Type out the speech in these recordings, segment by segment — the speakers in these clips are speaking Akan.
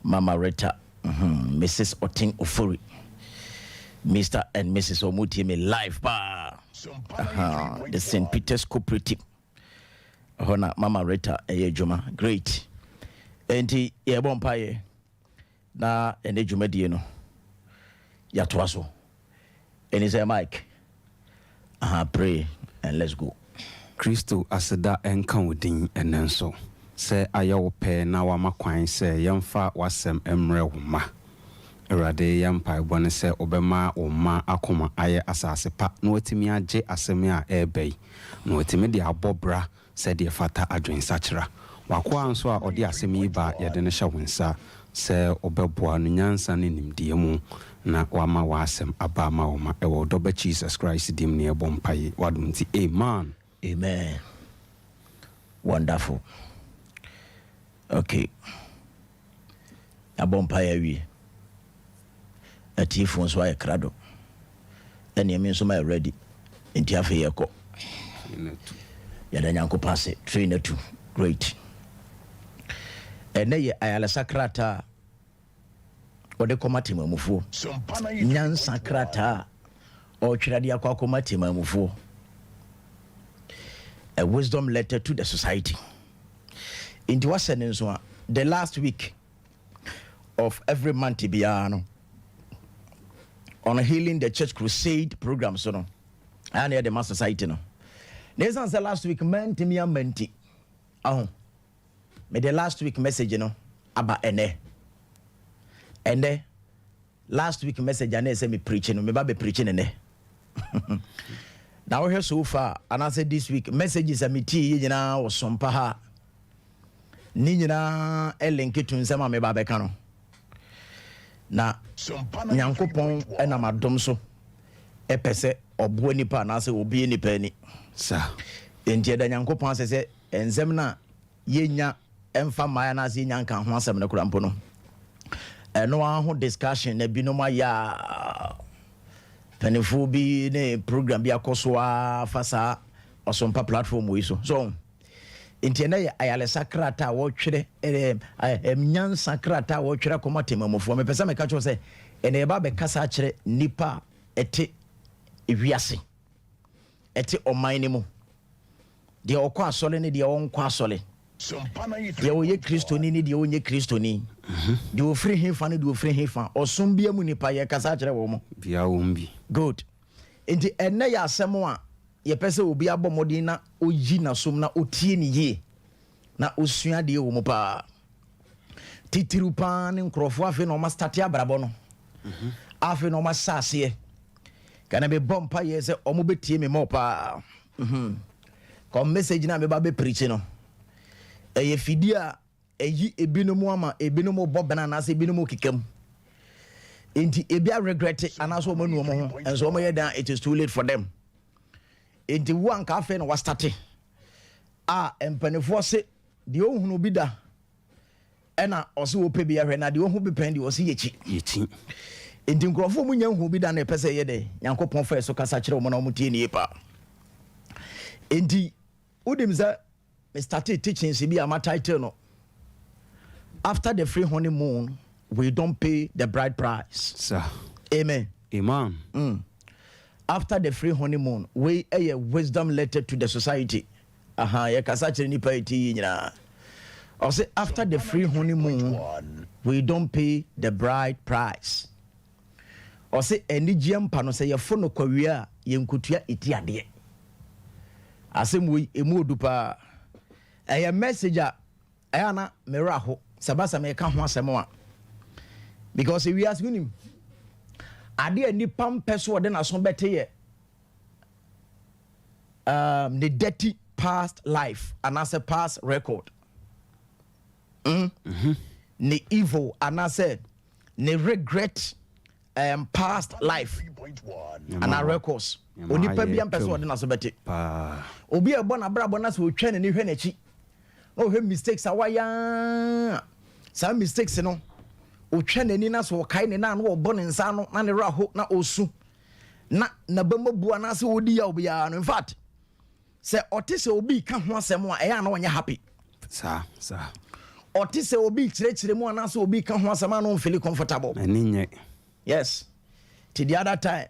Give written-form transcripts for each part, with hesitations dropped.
Mama Rita, Mrs Otin Ofori, Mr and Mrs ɔmo tie me live paa. The St Peters Cooperative ɛhɔ na Mama Rita ɛyɛ adwuma. Great. Enti yɛbɔ mpaeɛ na ɛne dwumadie no yɛatoa so. Ɛni sɛ Mike, pray and let's go. Kristo, aseda ɛnka wo din ɛnɛ nso sɛ ayɛ wo pɛ na wama kwan sɛ yɛmfa w'asɛm mmerɛ wo ma. Awurade, yɛ mpaebɔ ne sɛ wobɛma wo mma akoma ayɛ asase pa na watumi agye asɛm a ɛreba yi na watumi de abɔ bra sɛdeɛ fata adwensakyera. Wakoa nso a ɔde asɛm yi ba, yɛde no hyɛ wo nsa sɛ wobɛboa no nyansa ne nimdeɛ mu na wama w'asɛm aba ama wo ma. Ɛwɔ ɔdɔba Jesus Christ dim ne yɛbɔ mpaeɛ, wadom nti, amen. Amen. Wonderful. Okay, yɛabɔ mpaeɛ awie, atiefoɔ nso ayɛ krado, ɛneɛ me nso mayɛ ready, nti afei yɛkɔ. Yɛda Nyankopɔn ase. Train atu. Great. Ɛnɛ yɛ ayalesa krataa a wɔde kɔma temamufoɔ, nyansa krataa a ɔretwerɛ de akɔ akɔma temamufoɔ, a wisdom letter to the society. Nti wasɛ ne nso a, the last week of every month biara no, on Healing the Church Crusade program so no, ɛa na yɛde ma society no. Na ɛsiane sɛ last week mantumi ama nti, aho mede last week message no aba ɛnɛ. Ɛnɛ last week message a na ɛsɛ me preach no, meba bɛ preach ne nɛ. Na wohwɛ so far anaasɛ this week messages a metie yɛ nyinaa wɔ Sompa ha ne nyinaa ɛ link to nsɛm a meba bɛka no. Na Nyankopɔn ɛnam adom so ɛpɛ sɛ ɔboa nipa anaasɛ obie nipa ani. Saa. Enti ɛda Nyankopɔn asɛ sɛ nsɛm no a yɛnya ɛmfa mmaeɛ anaasɛ yɛnya nka ho asɛm no kora mpo no, ɛno ara ho discussion na binom ayɛ a mpanimfoɔ bi ne program bi akɔ so a fa saa Ɔsompa platform wei so. So nti ɛnɛ yɛ ayalesa krataa a wɔtwerɛ, ɛɛ ɛ nyansa krataa a wɔtwerɛ kɔma temamufoɔ. Mepɛ sɛ meka kyerɛ sɛ ɛnɛ yɛba bɛkasa akyerɛ nipa a ɛte ewiase, ɛte ɔman no mu, deɛ ɔkɔ asɔre ne deɛ ɔnkɔ asɔre, deɛ ɔyɛ Kristoni ne deɛ ɔnyɛ Kristoni, deɛ ɔfiri hefa ne deɛ ɔfiri hefa, ɔsom bia mu nipa, yɛkasa akyerɛ wɔ mo. Bia wɔm bi. Good. Nti ɛnɛ yɛ asɛm a yɛpɛ sɛ obi abɔ mmɔden na ɔyi n'asom na ɔtie ne yie na ɔsua adeɛ wɔ mu paa, titiriw paa ne nkurɔfoɔ afei na ɔma start abrabɔ no, afei na ɔma hyɛ aseɛ. Kana mebɔ mpa yɛ sɛ ɔmo bɛtie me mɔ paa. Kɔ message na meba bɛ preach no, ɛyɛ fidie a ɛyi ebinom ama ebinom bɔ bena anaasɛ ebinom keka mu, nti ebi a regret anaasɛ ɔmo anu ɔmo ho nso ɔmo yɛ dan, it is too late for them. Nti wo anka afei na wa start a, mpanimfoɔ se deɛ ohunu bi da ɛna ɔse wɔpɛ bi ahwɛ, na deɛ ohu bi pɛn deɛ ɔse yɛkyi. Yɛkyi. Nti nkurɔfoɔ mu nya nhu bi da na ɛpɛ sɛ ɛyɛ dɛ Nyankopɔn fɛ so kasa kyerɛ wɔn na wɔn tie nie paa. Nti wonim sɛ me started teachings bi a ma title no "After the Free Honeymoon, We Don't Pay the Bride Price". Saa. Amen. Amen. After the Free Honeymoon, wei ɛyɛ wisdom letter to the society. Aha yɛkasa kyerɛ nipa yi ti yi nyinaa. Ɔsɛ after the free honeymoon, we don't pay the bride price. Ɔsɛ anigyeɛ mpa no, sɛ yɛfo no kwawie a, yɛnkotua ɛti adeɛ. Asɛm wei ɛmu odu paa. Ɛyɛ message a ɛyɛ ana mmerɛ aho sɛ ba sɛ meka ho asɛm a, because ewiase, wonim adeɛ a nipa mpɛ so ɔde n'aso bɛte yɛ ne dirty past life anaasɛ past record, Ne evil anaasɛ ne regret past life anaa records, onipa bi mpɛ sɛ ɔde n'aso bɛte. Paa. Obi a ɛbɔ n'abrabɔ na sɛ otwa n'ani hwɛ n'akyi na ɔhwɛ mistakes a wayɛ, saa mistakes no, otwa n'ani na sɛ ɔkae ne nan na ɔbɔ ne nsa ano na ne werɛ aho na ɔsu na n'abama bu anaasɛ ɔdi yaw biara no, in fact, sɛ ɔte sɛ obi ka ho asɛm a, ɛyɛ a na ɔnyɛ happy. Saa saa. Ɔte sɛ obi kyerɛkyerɛ mu anaasɛ obi ka ho asɛm a, no feel comfortable. N'ani nyɛ. Yes, till the other time,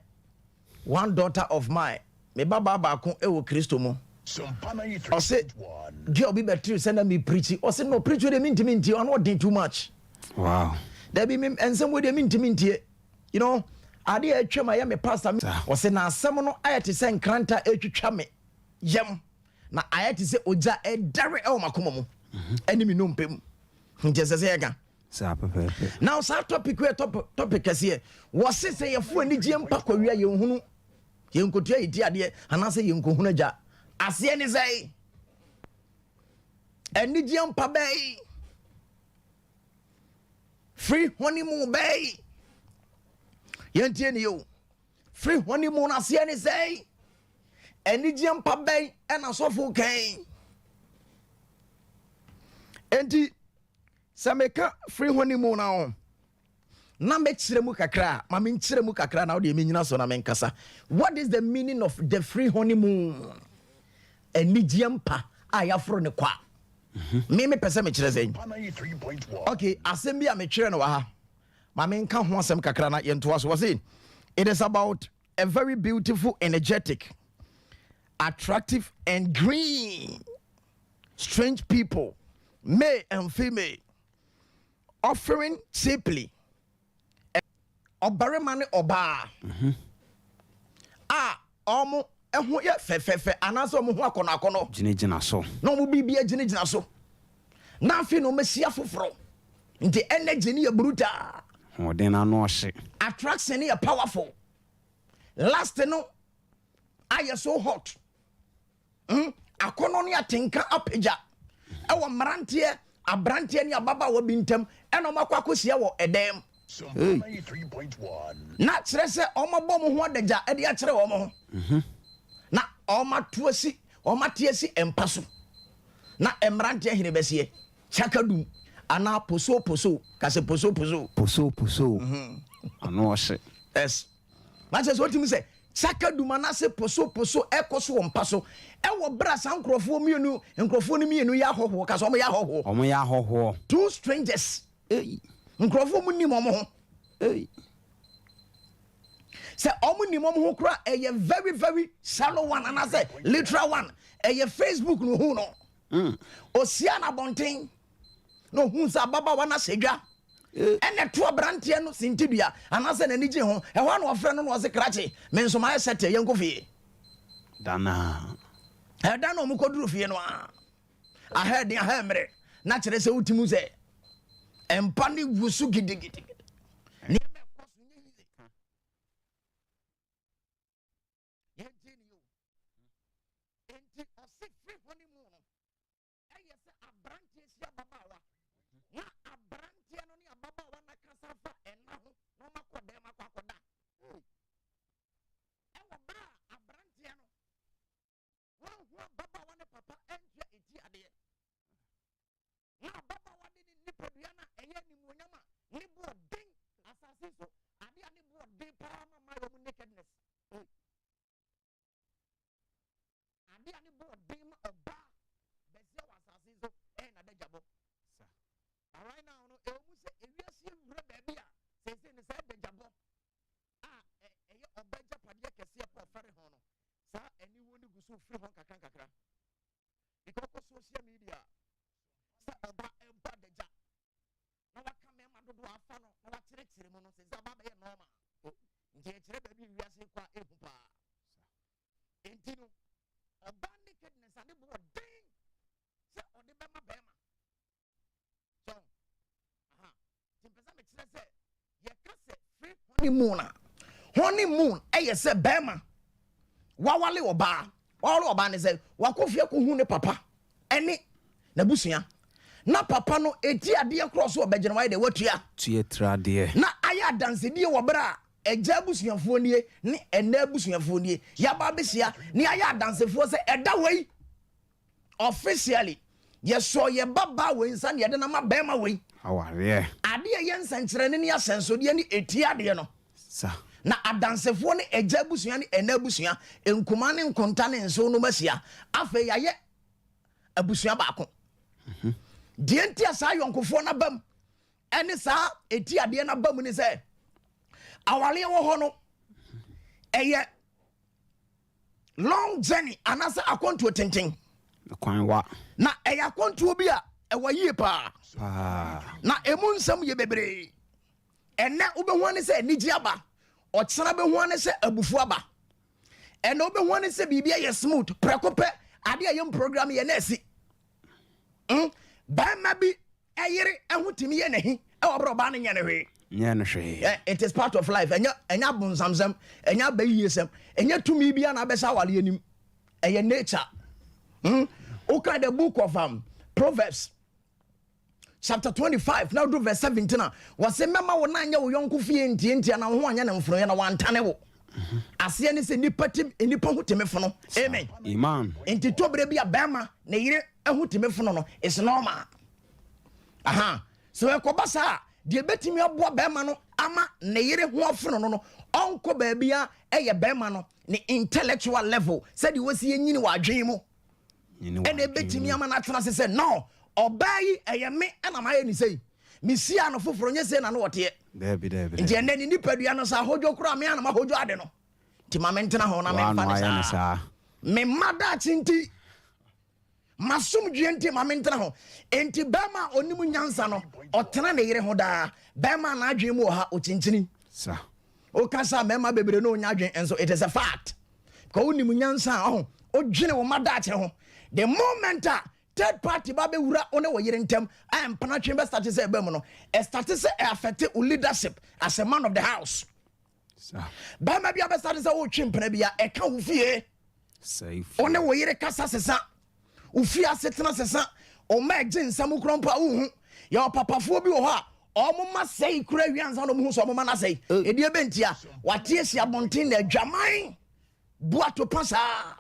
one daughter of mine, me ba baa baako ɛwɔ Kristo mu, ɔse girl bi bɛtiri sɛ na me preach. Ɔse no, preach deɛ mentimi ntie, ɔno ɔden too much. Dabi, me nsɛm wo deɛ mentimi ntie. Adeɛ a atwam a ɛyɛ me pastor me. Ɔse na asɛm no ayɛ te sɛ nkranta ɛtwitwa me yam na ayɛ te sɛ ogya ɛdare ɛwɔ makoma mu ɛne me nnompe mu, nti ɛsɛ sɛ yɛka. Saa pɛpɛɛpɛ. Now saa topic wei, topic kɛseɛ, wɔse sɛ yɛfo anigyeɛ mpa kɔwia, yɛnhunu yɛnkotua yɛti adeɛ anaasɛ yɛnkɔhunu agya aseɛ ne sɛe anigyeɛ mpa bɛyi free honeymoon bɛyi. Yɛntie ne yɛo, free honeymoon aseɛ ne sɛe anigyeɛ mpa bɛn ɛna sɔfo kɛn. Enti sɛ meka free honeymoon na ho na mɛkyerɛ mu kakra a, ma menkyerɛ mu kakra na wodeɛ menyina so na menkasa. What is the meaning of the free honeymoon, anigyeɛ mpa a yɛaforo ne kwa? Me mepɛ sɛ mekyerɛ sɛn? Okay, asɛm bi a metwerɛ no wɔ ha, ma menka ho asɛm kakra na yɛntoa so. Wɔ se it is about a very beautiful, energetic, attractive and green strange people, male and female, offering cheaply, ɔbarima ne ɔbaa a ɔmo ɛho yɛ fɛfɛɛfɛ anaasɛ ɔmo ho akɔnɔ akɔnɔ. Gyinagyina so. Na ɔmo biribi gyinagyina so na afei na ɔmo ahyia foforɔ, nti energy ne yɛ brutal. Ahoɔden no ano ɔhye. Attraction ne yɛ powerful, lust no ayɛ so hot. Akɔnɔ ne atenka apagya ɛwɔ mmeranteɛ, aberanteɛ ne ababaawa bi ntam, ɛna ɔmo akɔ akɔhyia wɔ ɛdɛm na kyerɛ sɛ ɔmo abɔ ɔmo ho adagya ɛde akyerɛ wɔn ho na ɔmo ato asi, ɔmo ate asi mpa so na mmeranteɛ hene bɛseɛ kyakadum anaa poso poso kasɛ poso poso. Poso poso ano ɔhye. Yes, na kyerɛ sɛ wotumi sɛ kyakadum anaasɛ poso poso ɛkɔ so wɔ mpa so ɛwɔ berɛ a saa nkurɔfoɔ mmienu, nkurɔfoɔ no mmienu yɛ ahɔhoɔ, kasɛ ɔmo yɛ ahɔhoɔ. Ɔmo yɛ ahɔhoɔ. Two strangers. Ei. Nkurɔfoɔ mu nim ɔmo ho. Ei. Sɛ ɔmo nim ɔmo ho kora, ɛyɛ very very shallow one anaasɛ literal one, ɛyɛ Facebook no hu no. Osia na abɔnten na ohun sɛ ababaawa no ahyɛ dwa ɛna ɛto aberanteɛ no sintidua anaasɛ n'ani gye ho. Ɛhɔ a na ɔfrɛ no na ɔse, "Krakye, me nso mayɛ sɛteɛ, yɛnkɔ fie." Danaa. Ɛda na ɔmo kɔduru fie no a, ahɛ den ahɛ mmerɛ na kyerɛ sɛ wotumi sɛ mpa ne gu so gidigidi, nneɛma ɛkɔ so nyɛ yie. Yɛntie ne yio. Enti ɔse free honeymoon no ɛyɛ sɛ aberanteɛ si ababaawa na aberanteɛ no ne ababaawa no akasa fa ɛna ho na ɔmakɔ dɛm akɔ akɔda ɛwɔ berɛ a aberanteɛ no wɔnhu ababaawa ne papa ɛntua ɛti adeɛ na ababaawa de ne nipadua no a ɛyɛ animuonyam a ne boɔ den asase so adeɛ a ne boɔ den paa ma maa yɛ mu nakedness. Adeɛ a ne boɔ den ma ɔbaa bɛsia wɔ asase so ɛyɛ n'adagyabɔ. But right now no, ɛwɔ mu sɛ ewiase ewura baabi a seesei ne saa adagyabɔ a ɛyɛ ɔbaa gyapadeɛ kɛseɛ pɔ ɔfɛre ho no, saa aniwuo no gu so firi ho nkakra nkakra, because kɔ social media sɛ ɔba ɛbɔ adagya na waka mmarima dodoɔ afa no na wakyerɛkyerɛ mu no, sɛ aba bɛyɛ normal. Nti ɛkyerɛ baabi wiase kɔ a ɛhu paa. Nti no ɔbaa nakedness ade bo ɔden sɛ ɔde bɛma bɛrima so aha. Nti mpɛ sɛ mekyerɛ sɛ yɛka sɛ free honeymoon a, honeymoon ɛyɛ sɛ bɛrima wawale ɔbaa, wawale ɔbaa ne sɛ wakɔ fie kɔhu ne papa ɛne n'abusua na papa no eti adeɛ korɔ so ɔbɛgyina wayɛ deɛ watua. Tuɛ tiradeɛ. Na ayɛ adansedie wɔ berɛ a ɛgya abusuafoɔ nie ne ɛnɛ abusuafoɔ nie yaba abɛhyia ne ayɛ adansefoɔ sɛ ɛda wei officially yɛsɔ yɛ ba baa wei nsa ne yɛde nama bɛrima wei. Awareɛ. Adeɛ yɛ nsɛnkyerɛnne ne asɛnsodeɛ ne ɛti adeɛ no sa na adansefoɔ ne ɛgya abusua ne ɛnɛ abusua nkuma ne nkonta ne nso no ahyia. Afei yɛayɛ abusua baako. Deɛ nti a saa ayɔnkofoɔ no aba mu ɛne saa ɛti adeɛ no aba mu ne sɛ awareɛ wɔ hɔ no, ɛyɛ long journey anaasɛ akwantuo tenten. Kwan wa. Na ɛyɛ akwantuo bi a ɛwɔ yie paa. Paa. Na emu nsɛm yɛ bebree. Ɛnɛ wobɛhu ane sɛ anigye aba, ɔkyena bɛhu ane sɛ abufu aba. Ɛnɛ wobɛhu ane sɛ biribi ayɛ smooth, prɛko pɛ adeɛ a yɛm program yɛ na asi. Bɛrima bi ɛyere ɛho tumi yɛ n'ahi ɛwɔ berɛ ɔbaa no nyɛ ne hwee. Nyɛ no hwee. It is part of life. Ɛnyɛ abonsamsɛm, ɛnyɛ abayiesɛm, ɛnyɛ tumi bi a na abɛsɛ awale anim. Ɛyɛ nature. Woka the book of Proverbs chapter 25 na wodu verse 17 a, wɔse mɛma wo na anyɛ wo yɔnko fie ntiantia na wo ho anyɛ ne mfonoeɛ na wantane wo. Aseɛ ne sɛ nipa ti nipa ho tumi fono. Amen. Amen. Nti tɔberɛ bi a bɛrima ne yere ho tumi fono no is normal. Aha sɛ ɛkɔba saa a, deɛ bɛtumi aboa bɛrima no ama ne yere ho afono no, ɔnkɔ baabi a ɛyɛ bɛrima no ne intellectual level, sɛdeɛ wɔsi yɛnyini wɔ adwene mu. Nyini wɔ ɛna adwene ɛbɛtumi mu. Ama no atena se sɛ no, ɔbaa yi ɛyɛ me ɛna mayɛ ne sei, mesia no foforɔ nyɛ sei na no wɔteɛ. Daabi, daabi. Nti ɛnɛ ne nipadua no sɛ ahodwo koraa, me ana mahodwo ade no, nti ma mentena ho na Waa memfa no ne ayɛ ne saa. saa. Memma daakye nti, masomdwie nti ma mentena ho. Enti bɛrima a ɔnim nyansa no, ɔtena ne yere ho daa. Bɛrima a n'adwene mu wɔ ha, ɔkyinkyini. Sa. Woka sa mmarima bebree na ɔnya adwene nso, it is a fact, because wonim nyansa a ɔho wodwene wo ma daakye ho. The moment a third party ba bɛwura wo ne wo yere ntam a mpena twe bɛstart sɛ ɛba mu no, ɛstart sɛ ɛaffect wo leadership as a man of the house. Sa. Bɛrima bi a bɛstart sɛ wotwe mpena bi a ɛka wo fie. Sɛ wo ne wo yere kasa sesa, wo fie asetena sesa, ɔma ɛgye nsɛm korɔ mpo a wohu. Yɛwɔ papafoɔ bi wɔ hɔ a ɔmo ma sɛe kora wie ansa na ɔmo hu sɛ ɔmo ma no asɛe. Ɛdeɛ bɛntia wate asi abɔnten na adwaman buato pa saa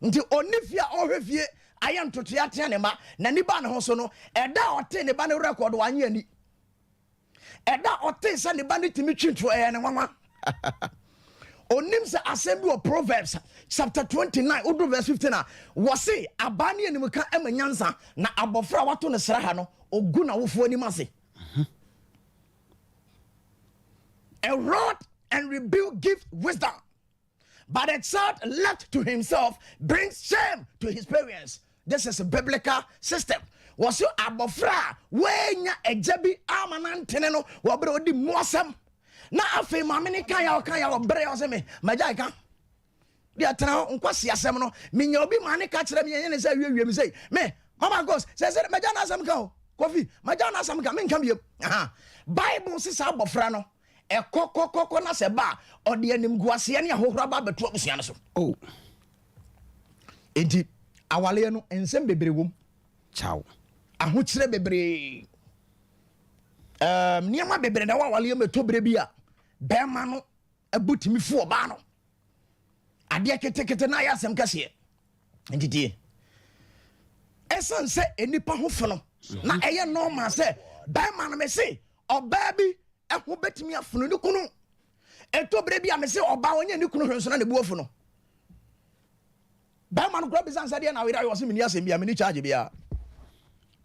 nti ɔne fie a ɔhwɛ fie ayɛ ntotoe atea ne ma n'ani ba ne ho so no. Ɛda a ɔte ne ba ne record, wanyɛ ani. Ɛda a ɔte sɛ ne ba ne tumi twi nto, ɛyɛ ne nwanwa. Onim sɛ asɛm bi wɔ Proverbs chapter 29, wodu verse 15 a, wɔse abaa ne animka ma nyansa, na abɔfra a wato no sra ha no ɔgu n'awofoɔ anim ase. A rod and rebuke give wisdom, but a child left to himself brings shame to his parents. This is a biblical system. Wɔsi abɔfra a wɔanya agya bi ama nantene no, wɔbrɛ ɔdi mu asɛm na afei maame ne kan ya ɔka ya ɔbrɛ ɔsɛ me magya ka deɛ tena hɔ nkwasi asɛm no. Menya obi maa ne ka kyerɛ me, yɛnyɛ ne sɛ wiewie me sɛ me mama nkos sɛ magya no asɛm ka o. Kofi, magya no asɛm ka, menka biom. Aha. Bible se saa abɔfra no ɛkɔkɔkɔkɔ na sɛ ba a, ɔde animguaseɛ ne ahohora ba abɛto abusua no so. Oh. Enti awaleɛ no, nsɛm bebree wom. Ciao. Ahokyerɛ bebree, nneɛma bebree na ɛwɔ awaleɛ mu. Ɛtɔ berɛ bi a bɛrima no abu tumi fu ɔbaa no, adeɛ ketekete na ayɛ asɛm kɛseɛ. Nti tie, ɛsiane sɛ nnipa ho fono na ɛyɛ normal sɛ bɛrima no, me se ɔbaa bi ɛho bɛtumi afono ne kunu. Ɛtɔ berɛ bi a me se ɔbaa ɔnyɛ ne kunu hwɛ nso na ne bu afu no. Bɛrima no kora bisa sɛ deɛ na werɛ ayɛ, ɔse menni asɛm bia, menni charge biara.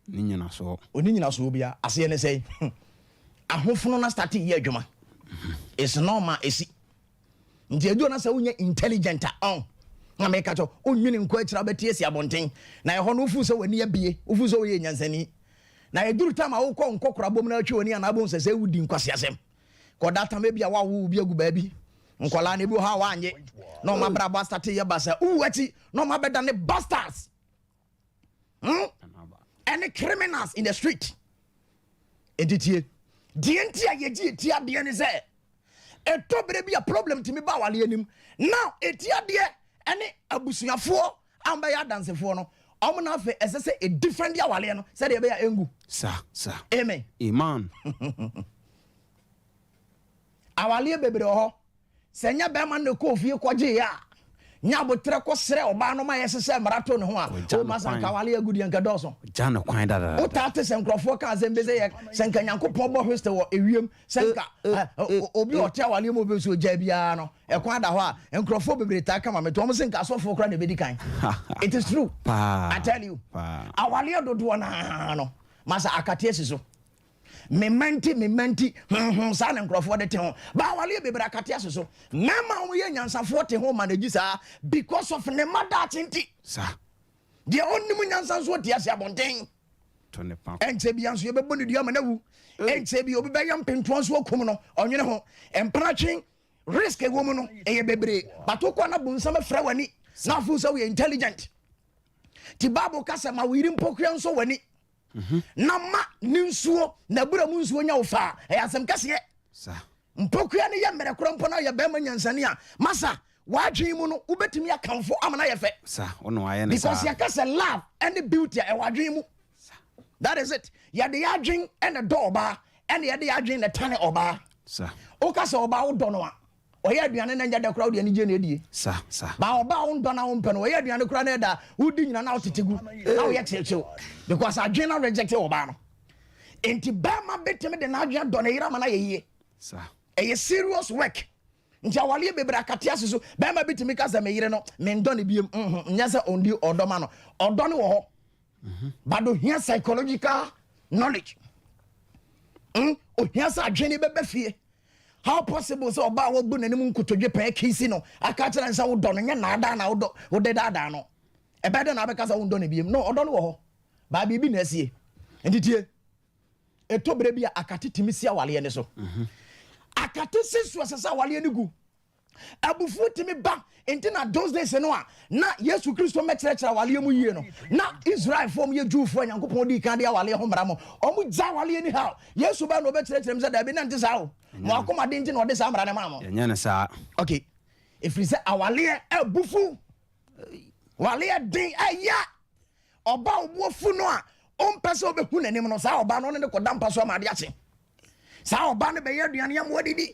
Ne nyinasoɔ. Ɔni nyinasoɔ bia. Aseɛ ne sɛ ahofono na start yɛ adwuma is normal, ɛsi. Nti ɛduro na sɛ wonyɛ intelligent a ɔn na meka kyɛ wonwene nkɔ akyira, wobɛte asi abɔnten na ɛhɔ no wofu sɛ w'ani abie, wofu sɛ woyɛ nyansani, na ɛduru tam a wokɔ nkɔkora bom na atwe w'ani anaa bom sɛ wodi nkwaseasɛm kɔda tam bi a wawo bi agu baabi. Nkɔlaa no bi wɔ hɔ a wanyɛ na ɔma brabɔ astart yɛ basa, wowu akyi na ɔma bɛda ne bastards, Ɛne criminals in the street. Enti tie, deɛ nti a yɛgye ɛti adeɛ ne sɛ ɛtɔ berɛ bi a problem tumi ba awale anim. Now ɛti adeɛ ɛne abusuafoɔ a mbɛyɛ adansefoɔ no, ɔmo na afei ɛsɛ sɛ ɛdefend awaleɛ no sɛdeɛ ɛbɛyɛ a ɛngu. Sa sa. Amen. Amen. Awaleɛ bebree wɔ hɔ sɛ nyɛ bɛrima no kɔɔ fie kɔgyeeɛ a nya abotrɛ kɔsrɛ ɔbaa no ma yɛhyehyɛ mmara to ne ho a Ɔgya no ɔma sa kwan. nka awaleɛ agu deɛ nka dɔɔso. Gya no kwan dadada. Wotaa te sɛ nkurɔfoɔ ka asɛm bi sɛ yɛ sɛ nka Nyankopɔn bɔ hweste wɔ ewiem sɛ nka obi a ɔte awaleɛ mu, obi nso ogya biara no ɛkwan da hɔ a, nkurɔfoɔ bebree taa kama me to ɔmo sɛ nka asɔfoɔ koraa na ɛbɛdi kan. It is true. Paa. I tell you. Paa. Awaleɛ dodoɔ naa no, Masa akate asi so. Me mma nti, me mma nti, honhom saa na nkurɔfoɔ de te ho. Ba awaleɛ bebree akate ase so. Mmarima a wɔyɛ nyansafoɔ te ho ma no gyi saa because of ne mma daakye nti. Sa. Deɛ ɔnnim nyansa nso ɔte ase abɔnten. To ne pa. Ɛnkyɛ bia nso yɛbɛbɔ ne dua ma no awu. Ɛnkyɛ bia obi bɛyɛ mpentoa nso akum no. Ɔnwene ho. Mpratwe risk ɛwɔ mu no ɛyɛ bebree. But wokɔ na bonsam afira w'ani na afo sɛ woyɛ intelligent. Ti Bible ka sɛ ma wo yere mpokua nso w'ani. Na ma ne nsuo na abura mu nsuo nya wo faa. Ɛyɛ asɛm kɛseɛ. Mpokua no yɛ mmerɛ korɔ mpo na ɔyɛ bɛrima nyansani a, masa w'adwene mu no wobɛtumi akamfo ama no ayɛ fɛ. Because yɛka sɛ love ɛne beauty a ɛwɔ adwene mu. That is it. Yɛde yɛ adwene ɛna dɔ ɔbaa ɛna yɛde yɛ adwene na ɛtane ɔbaa. Woka sɛ ɔbaa wodɔ no a, ɔyɛ aduane na nyɛ dɛ koraa wode anigye na ɛdie. Ba ɔbaa wondɔ na wompɛ no, ɔyɛ aduane koraa na ɛda wodi nyina na wotete gu na woyɛ kyewkyew because adwene na reject ɔbaa no. Nti bɛrima bɛtumi de n'adwene adɔ ne yere ama no ayɛ yie. Ɛyɛ serious work. Nti awareɛ bebree akate ase so. Bɛrima bi tumi ka sɛ me yere no mendɔ no biem. Nyɛ sɛ ɔndi ɔdɔ ma no. Ɔdɔ no wɔ hɔ. But ohia psychological knowledge. Ohia sɛ adwene bɛbɛ fie. How possible sɛ ɔbaa wɔbu n'anim nkotodwe pɛɛ kisi no aka kyerɛ no sɛ wodɔ no nyɛ naadaa na wodɔ wode daadaa no. Ɛbɛyɛ dɛ na abɛka sɛ wondɔ no biem. No, ɔdɔ no wɔ hɔ. Baa biribi na asie. Nti tie. Ɛtɔ berɛ bi a akate tumi si awaleɛ no so. Akate si so ɛsɛ sɛ awaleɛ no gu. Abufuo tumi ba. Nti na those days no a na Yesu Kristo mɛkyerɛkyerɛ awaleɛ mu yie no, na Israelfoɔ yɛ Jewfoɔ a Nyankopɔn dii kan de awaleɛ ho mmara mo. Ɔmo gya awaleɛ ni how. Yesu baa na ɔbɛkyerɛkyerɛ mu sɛ daabi na nte saa o. Mo akoma den nti na ɔde saa mmara no maa mo. Yɛnyɛ no saa. Okay. Ɛfiri sɛ awaleɛ abufu. Waleɛ den ɛya. Ɔba a ɔbo afu no a ɔmpɛ sɛ ɔbɛhu n'anim no, saa ɔba no ɔne ne kɔda mpa so ama ade akye. Saa ɔba no bɛyɛ aduane ama wadidi.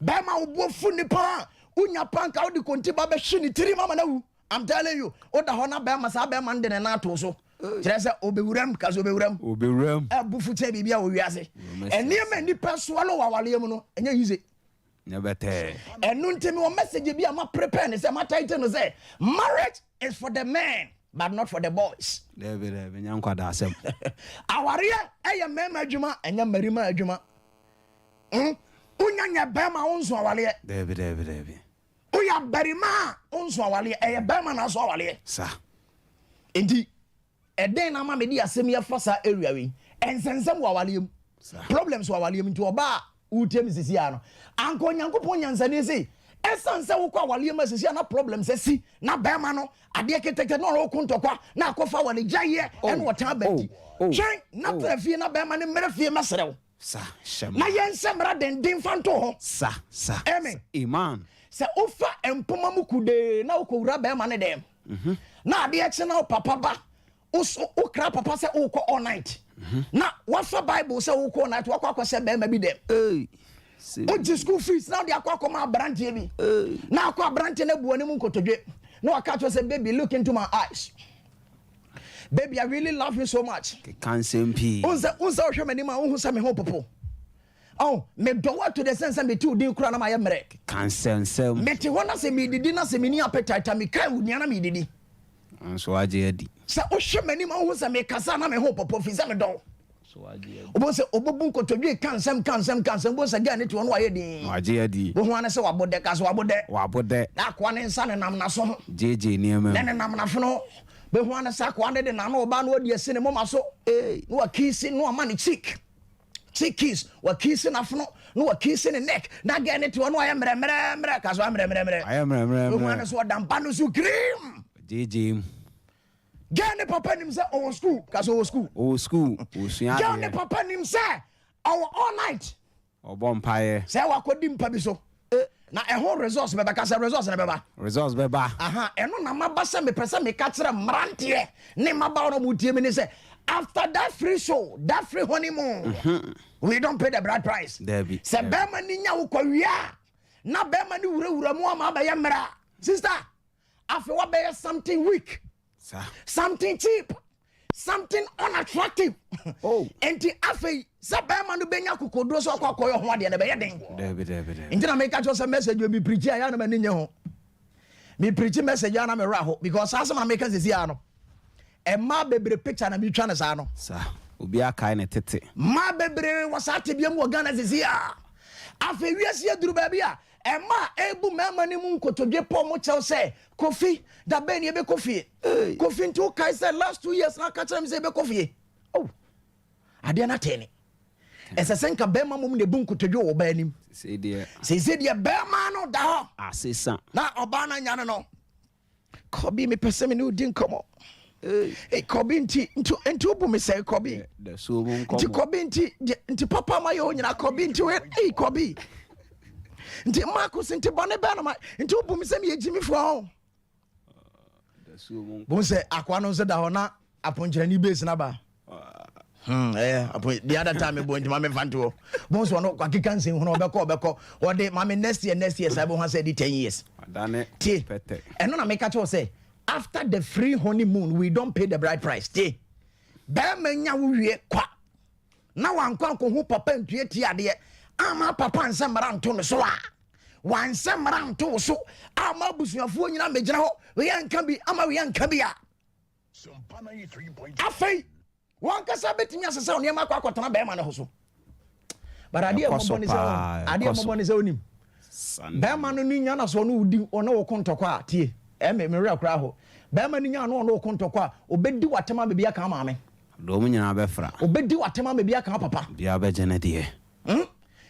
Bɛrima a ɔbo afu nipa a wonya pa nka wode konti ba bɛhwe ne tirim ama no awu. I'm telling you, woda hɔ na bɛrima saa bɛrima no de ne nan ato so. Kyerɛ sɛ ɔbɛwuram, ka sɛ ɔbɛwuram. Ɔbɛwuram. Abufu kyɛ biribi a wɔ wiase. Nneɛma nnipa soa no wɔ awaleɛ mu no, ɛnyɛ easy. Nyɛ bɛtɛɛ. Ɛno nti mewɔ message bi a ma prepare ne sɛ ma title no sɛ marriage is for the men but not for the boys. Daabi daabi nyɛ nkwadaa asɛm. Awareɛ ɛyɛ mmarima adwuma ɛnyɛ mmarima adwuma. Wonya nyɛ bɛrima wo nso awareɛ. Daabi daabi daabi. Woyɛ abarima a wo nso awareɛ ɛyɛ bɛrima na aso awareɛ. Sa. Nti Ɛdɛn na ama mede asɛm yi afa saa area wei? Nsɛnsɛm wɔ awareɛ mu. Problems wɔ awareɛ mu. Nti ɔbaa a woretie me sisi ara no, anka Onyankopɔn nyansani se, ɛsiane sɛ wokɔ awareɛ mu a sisi a na problems asi, na bɛrima no adeɛ ketekete na ɔne wo ko ntɔkwa, na akɔfa awaregyaeɛ ɛne ɔtan aba nti, twɛn na tra fie na bɛrima no mmra fie mmɛsrɛ wo. Sa, hyɛ Na ma. yɛnhyɛ mmara denden mfa nto hɔ. Sa, sa, Amen. Amen. Sɛ wofa mpoma mu kudee na wokɔwura bɛrima no dɛm, na adeɛ kye na wo papa ba, wokra papa sɛ wokɔ all night, na wafa Bible sɛ wokɔ all night, wakɔ akɔhyɛ bɛrima bi dɛm. Wogye school fees na wode akɔ akɔma aberanteɛ bi, na akɔ aberanteɛ no abu anim nkotodwe, na waka kyerɛ sɛ baby look into my eyes. Baby I really love you so much. Keka nsɛm pii. Wonsɛ wonsɛ wohwɛ m'anim a wohu sɛ me ho popo. Oh, medɔ wo to the sense sɛ mete wo din koraa na mayɛ mmerɛ. Keka nsɛnsɛm. Mete hɔ na sɛ meredidi na sɛ menni appetite a mekae wo nua na meredidi. Nso wagye adi. Sɛ wohwɛ m'anim a wohu sɛ mekasa na me ho popo firi sɛ medɔ wo. Wobɛhu sɛ ɔbɛbu nkotodwe ka nsɛm ka nsɛm ka nsɛm. Wobɛhu sɛ girl no te hɔ no wayɛ dinn. Wagye adi. Wohu ara ne sɛ wabɔ dɛ, ka sɛ wabɔ dɛ. Wabɔ dɛ. Na akoa ne nsa nenam n'aso ho. Gyegye nneɛma mu. Ne nenam n'afono ho. Bɛhu ara ne sɛ akoa no de n'ano reba na wadi asi ne moma so. Na wakiisi na wama ne cheek. Cheek kiss. Wakiisi n'afono na wakiisi ne neck. Na girl no te hɔ no wayɛ mmerɛmmerɛmmerɛ. Ka sɛ wayɛ mmerɛmmerɛmmerɛ. Wayɛ mmerɛmmerɛmmerɛ. Wohu ara ne sɛ ɔda mpa no so kirim. Gyegye mu. Girl ne papa nim sɛ ɔwɔ school. Ka sɛ ɔwɔ school. Ɔwɔ school. Ɔsua adeɛ. Girl ne papa nim sɛ ɔwɔ all night. Ɔbɔ mpaeɛ. Sɛ wakɔdi mpa bi so. Na ɛho results bɛba. Ka sɛ results no bɛba. Results bɛba. Aha, ɛno na maba sɛ mepɛ sɛ meka kyerɛ mmeranteɛ ne mmabaawa na wɔtie me ne sɛ after that free show, that free honeymoon, we don't pay the bride price. Dabi. Sɛ bɛrima ni nya wo kɔwia a, na bɛrima ni wurawura mu ama abɛyɛ mmerɛ a, sister, afei wabɛyɛ something weak, something cheap, something unattractive. Oh. Nti afei sɛ bɛrima no bɛnya akokoduro sɛ ɔkɔ akɔyɛ ho adeɛ no ɛbɛyɛ den. Dabi, dabi, dabi. Nti na meka kyerɛ sɛ message mi pirikyi a yɛ na m'ani nye ho. Mi pirikyi message a na me werɛ ho because saa asɛm na meka sisi a no. Ɛmaa bebree picture na metwa no saa no. Sa. Obi akae ne tete. Mmaa bebree wɔ saa tebea mu wɔ Ghana sisi a. Afei wiase aduru baabi a mmaa ebu mmarima no mu nkotodwe pɔ mo kyɛw sɛ, "Kofi, da bɛn ni yɛbɛkɔ fie? Kofi, nti wokae sɛ last 2 years na aka kyerɛ me sɛ yɛbɛkɔ fie?" Oh, adeɛ no atɛn ne ɛsɛ sɛ nka bɛrima mom na ebu nkotodwe wɔ ɔbaa anim. Sɛ deɛ. Seesei deɛ, bɛrima no da hɔ asesa. Na ɔbaa no anya no, "Kɔbi, mepɛ sɛ me ne wodi nkɔmmɔ. Hey, Kɔbi, nti wobu me sɛ Kɔbi?" Da so mu "Nti nkɔmmɔ. Kɔbi, nti nti papa ma yɛ wo nyina. Kɔbi, nti we, ei, Kɔbi, nti Marcus, nti bɔne bɛɛ no ma nti wobu me sɛ meyɛ gyimifoɔ ho?" Da so mu. Bohu sɛ akoa no nso da hɔ na aponkyerɛni base no ba. The other time mebɔ nti ma memfa nto hɔ. Bohu sɛ ɔno wakeka nsɛnhunu, ɔbɛkɔ, ɔde ma me next year, next year saa, bɛhu sɛ ɛde 10 years. Adane. Tie. Pɛtɛ. Ɛno na meka kyerɛ wo sɛ after the free honeymoon, we don't pay the bride price. Tie, bɛrima nya wo wie kwa na wankɔ ankɔhu papa ntua tie adeɛ ama papa nsɛ mmara nto no so a, wansɛ mmara nto wo so ama abusuafoɔ nyina mmɛgyina hɔ, weyɛ nka bi ama weyɛ nka bi a, afei wankasa bɛtumi asesɛ wo nneɛma akɔ akɔtena bɛrima no ho so. But adeɛ Ɛkɔ so mmɔbɔ ne sɛ paa, adeɛ ɛkɔ so. mmɔbɔ ne sɛ wonim bɛrima no ni nya na so ɔno wodi ɔne wo ko ntɔkwa a, tie, ɛmɛ mmerɛ koraa hɔ, bɛrima no nya no ɔne wo ko ntɔkwa a, obɛdi w'atɛm ama bi aka maame. Dɔm nyinaa bɛfra. Obɛdi w'atɛm ama bi aka papa. Bia bɛgye ne deɛ.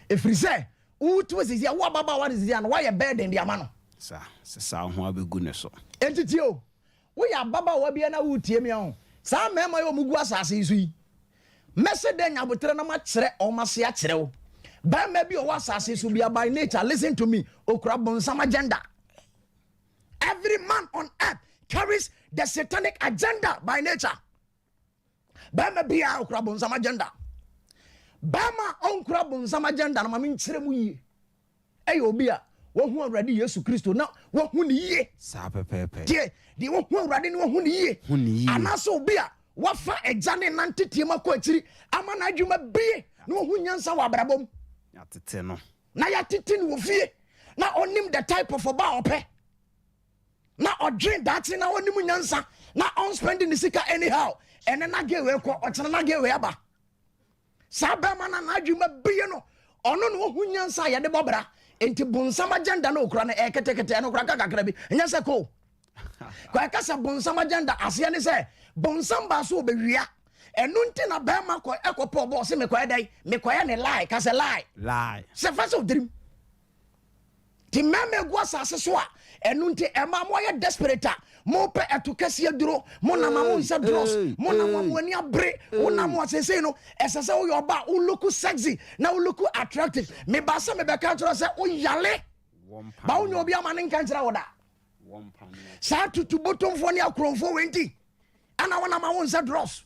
Ɛfiri sɛ wotu sisi a, wo ababaawa no sisi a no woayɛ bɛɛden de ama no. Sa sesa ho abɛgu ne so. Enti tie o, woyɛ ababaawa bia na wotie me ho, saa mmarima yi a ɔmo gu asase yi so yi, mɛsɛ dɛ nyabotrɛ na makyerɛ ɔmo ase akyerɛ wo. Bɛrima bi a ɔwɔ asase yi so bia, by nature, listen to me, okura bonsam agenda. Every man on earth carries the satanic agenda by nature. Bɛrima biara okura bonsam agenda. Bɛrima a ɔnkura bonsam agenda no, ma menkyerɛ mu yie, ɛyɛ obi a wahu Awurade Yesu Kristo na wahu ne yie. Saa pɛpɛɛpɛ. Tie, deɛ wahu Awurade ne wahu ne yie Hu ne yie. anaasɛ obi a wafa agya ne nantetie mu akɔ akyiri ama n'adwuma bie na wahu nyansa wɔ abrabɔ mu. Yɛatete no. Na yɛatete no wɔ fie na ɔnim the type of ɔba a ɔpɛ na ɔdwen daakye na ɔnim nyansa na ɔnspend ne sika anyhow. Ɛnɛ na gay wei kɔ, ɔkyena na gay wei aba. Saa bɛrima na n'adwuma bie no, ɔno na wahu nyansa a yɛde bɔ bra. Nti bonsam agenda no okura no ɛyɛ ketekete. Ɛno kora ka kakra bi, ɛnyɛ sɛ ko kɔ ɛka sɛ bonsam agenda aseɛ ne sɛ bonsam baa so ɔbɛwia. Ɛno nti na bɛrima kɔ ɛkɔ pɔ ɔbɔ ɔse mekɔyɛ dɛn, mekɔyɛ ne lie, ka sɛ lie. Lie. Sɛ fa sɛ odirim nti mmarima egu asase so a, ɛno nti ɛma mo ayɛ desperate a mopɛ ɛto kɛseɛ duro, mo nam a mo nsa drugs, mo nam a mo ani abere, wo nam a seesei no ɛsɛ sɛ woyɛ ɔba a wo look sexy na wo look attractive. Meba sɛ mebɛka kyerɛ sɛ woyale ba wonya obi ama ne nka nkyerɛ wo da. Saa tutu botomfoɔ ne akorɔmfoɔ wei nti ɛna wonam a wo nsa drugs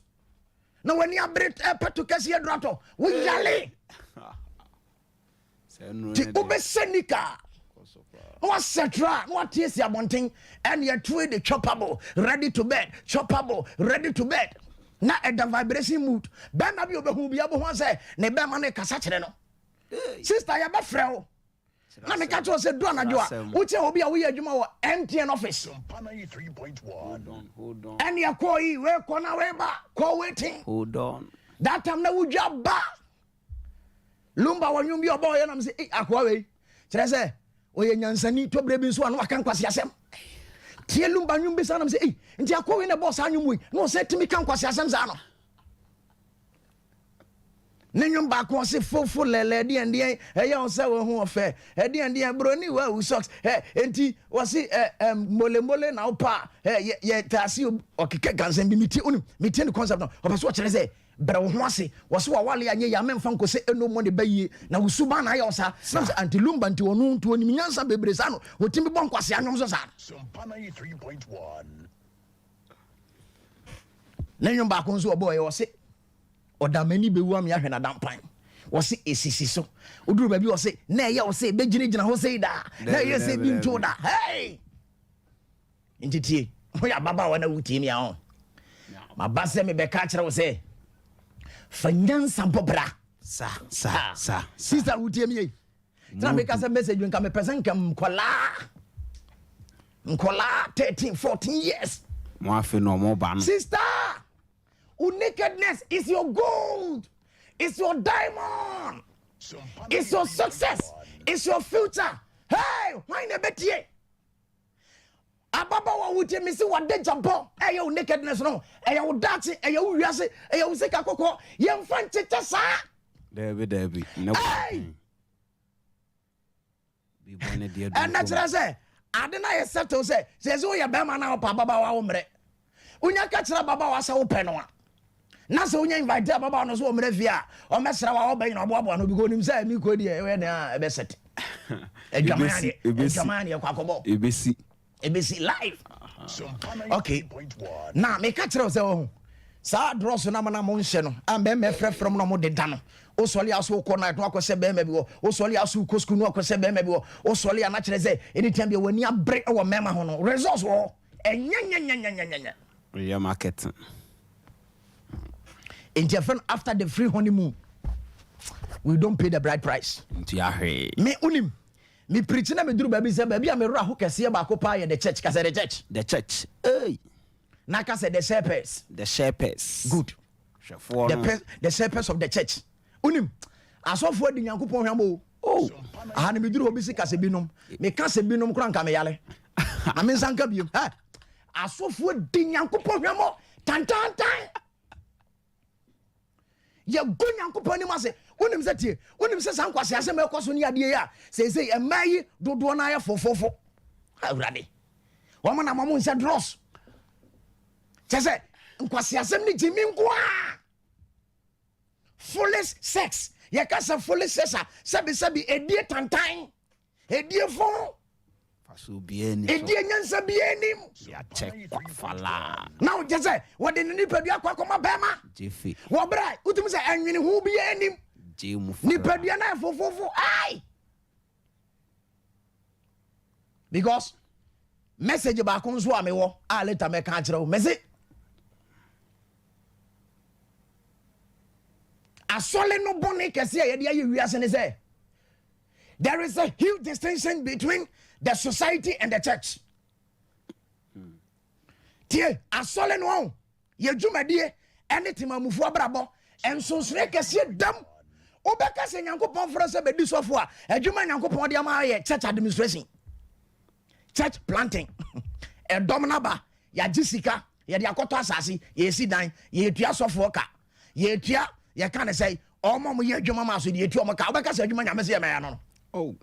na w'ani abere ɛpɛ to kɛseɛ duro atɔ, woyale. Nti wobɛsɛ nika na wasɛtra na wate asi abɔnten ɛne ɛtoe de chopable ready to bed, chopable ready to bed, na ɛda vibration mood. Bɛrima bi obɛhu bi abɛhu sɛ ne bɛrima no kasa kyerɛ no. Sister, yɛbɛfrɛ wo na meka kyerɛ sɛ du anadwo a wokyɛ obi a woyɛ adwuma wɔ MTN office ɛne ɛkɔɔ yi weekɔ na weeba kɔ waiting. Hold on. That time na wodwa ba Lumba wɔ nwom bi ɔbɔ ɔyɛ nam sɛ, "Ei, akoa wei kyerɛ sɛ ɔyɛ nyansani tɔberɛ bi nso a na waka nkwasi asɛm." Tie Lumba nwom bi saa nam sɛ, "Ei, nti akoa wei na ɛbɔɔ saa nwom wei na ɔsɛ tumi ka nkwasi asɛm saa no." Ne nwom baako ɔse fofo lɛlɛ deɛndeɛn ɛyɛ wo sɛ wo ho ɔfɛ ɛdeɛndeɛn buroni wa wo socks ɛ enti wɔse ɛ ɛ molemole na wopa a ɛ yɛ yɛ taase. Ɔkeka gansɛm bi metie, onim metie ne concept no, ɔpɛ so ɔkyerɛ sɛ brɛ wo ho ase. Wɔse wawale anyɛ yɛ amɛmfa nkɔ sɛ ɛno mmɔ ne ba yie na wo suban na ayɛ wo saa. Nam sɛ anti Lumba nti ɔno nti ɔnim nyansa bebree saa no ɔtumi bɔ nkwasea nwom so saa. Ne nwom baako nso ɔbɔɔ yɛ, ɔse ɔdamani bɛwu ame ahwɛ nadampan, wɔse esisi so woduru baabi, ɔse na ɛyɛ wo sɛ ɛbɛgyinagyina hɔ sei daa na ɛyɛ sɛ bi nto da. Hey! Nti tie, woyɛ ababaawa na wotie mi a ho maba sɛ mebɛka kyerɛ wo sɛ fa nyansa bɔ bra. Sa sa sa. Sister, wotie mi yei tena meka sɛ message nka mepɛ sɛ nka nkɔlaa nkɔlaa 13 14 years Mo afe no ɔmo ba no. Sister, Wo nakedness is your gold, is your diamond, is your success, is your future. Hey, hwan na ɛbɛtie? Ababaawa wotie me se w'adagya bɔ ɛyɛ wo nakedness no, ɛyɛ wo daakye, ɛyɛ wo wiase, ɛyɛ wo sika kɔkɔɔ. Yɛmfa nkyekyɛ saa. Daabi, daabi. Hey! Ɛnna kyerɛ sɛ ade no ayɛ settle sɛ sɛ sɛ woyɛ bɛrima na wopɛ ababaawa wo mmerɛ wonya ka kyerɛ ababaawa sɛ wopɛ no a, na sɛ wonya invite ababaawa no so wɔ mmerɛ fie a ɔmɛsrɛ wa wɔbɛ nyina ɔboaboa no because onim sɛ mi kɔ deɛ ɛyɛ nea a ɛbɛsɛte adwaman adeɛ, adwaman adeɛ kɔ akɔbɔ. Ɛbɛsi. Ɛbɛsi live. Okay, na meka kyerɛ wo sɛ ɔho saa drɔs no amana mo nhyɛ no a mmarima frɛfrɛ mu na ɔmo deda no. Wosɔle a so wokɔ night no akɔhyɛ bɛrima bi wɔ, wosɔle a so wokɔ sukuu no akɔhyɛ bɛrima bi wɔ, wosɔle a na kyerɛ sɛ anytime bi w'ani abere wɔ mmarima ho no, results wɔ hɔ ɛnyɛnyɛnyɛnyɛnyɛnyɛ. Yɛ marketing. Nti ɛfɛ no after the free honeymoon, we don't pay the bride price. Ntua hwee. Me unim me preach na meduru baabi sɛ baabi a mewerɛ ho kɛseɛ baako paa yɛ the church. Kasɛ the church. The church. Hey. Na kasɛ the shepherds. The shepherds. Good. Hwɛfoɔ the no. The shepherds of the church. Unim asɔfoɔ di Nyankopɔn hwam o. Oh, aha no meduru hɔ bi si kasɛ binom, meka sɛ binom kora nka meyale na mensa nka biom. Ɛ asɔfoɔ di Nyankopɔn hwam o tantantan. Yɛgo Nyankopɔn anim ase. Wonim sɛ tie, wonim sɛ saa nkwase asɛm ɛkɔ so ne adeɛ yi a seesei mmaa yi dodoɔ no ayɛ fofofo. Awurade, wɔn na wɔn nhyɛ drɔs kyɛ sɛ nkwase asɛm ne gyimi nko a foolish sex. Yɛka sɛ foolish sex a, sɛbisɛbi, edie tantan, edie fo, edie nyansa biara anim. Yɛakyɛ kwafala. Na wogyɛ sɛ wɔde ne nipadua akɔ akɔma bɛrima wɔ berɛ a wotumi sɛ ɛnwene ho biara anim, nipadua no ayɛ fofofo. Ai, because message baako nso a mewɔ a later mɛka akyerɛ wo, mɛse asɔle no bɔne kɛse a yɛde ayɛ wiase ne sɛ there is a huge distinction between the society and the church. Tie, asɔle no ɔn yɛ dwumadie ɛne temamufoɔ abrabɔ nsonsonoeɛ kɛseɛ dam. Wobɛka sɛ Nyankopɔn frɛ sɛ bɛdi sɔfo a, adwuma Nyankopɔn de ama yɛ church administration, church planting. Ɛdɔm no aba, yɛagye sika, yɛde akɔtɔ asase, yɛsi dan, yɛtua sɔfoɔ ka, yɛtua, yɛka ne sɛ ɔma mo yɛ adwuma ma so de yɛtua ɔmo ka. Wobɛka sɛ adwuma Nyame sɛ yɛmɛyɛ no. Oh.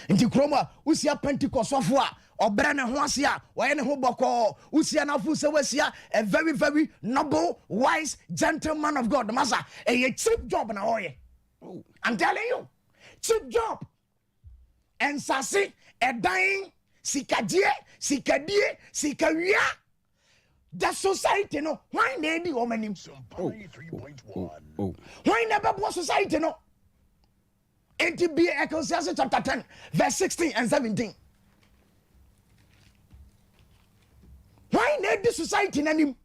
Nti kurom a wosia Pentecost sɔfo a ɔbrɛ ne ho ase a ɔyɛ ne ho bɔkɔɔ, wosia n'afo sɛ woasia a very very noble, wise gentleman of God. Masa, ɛyɛ cheap job na ɔyɛ. I'm telling you, cheap job. Nsase, ɛdan, sikagyeɛ, sikadie, sikawia. The society no, hwan na edi wɔn anim? Oh. Hwan na ɛbɛboa society no? Nti bie Ecclesiastes chapter 10 verse 16 and 17. Hwan na edi society n'anim?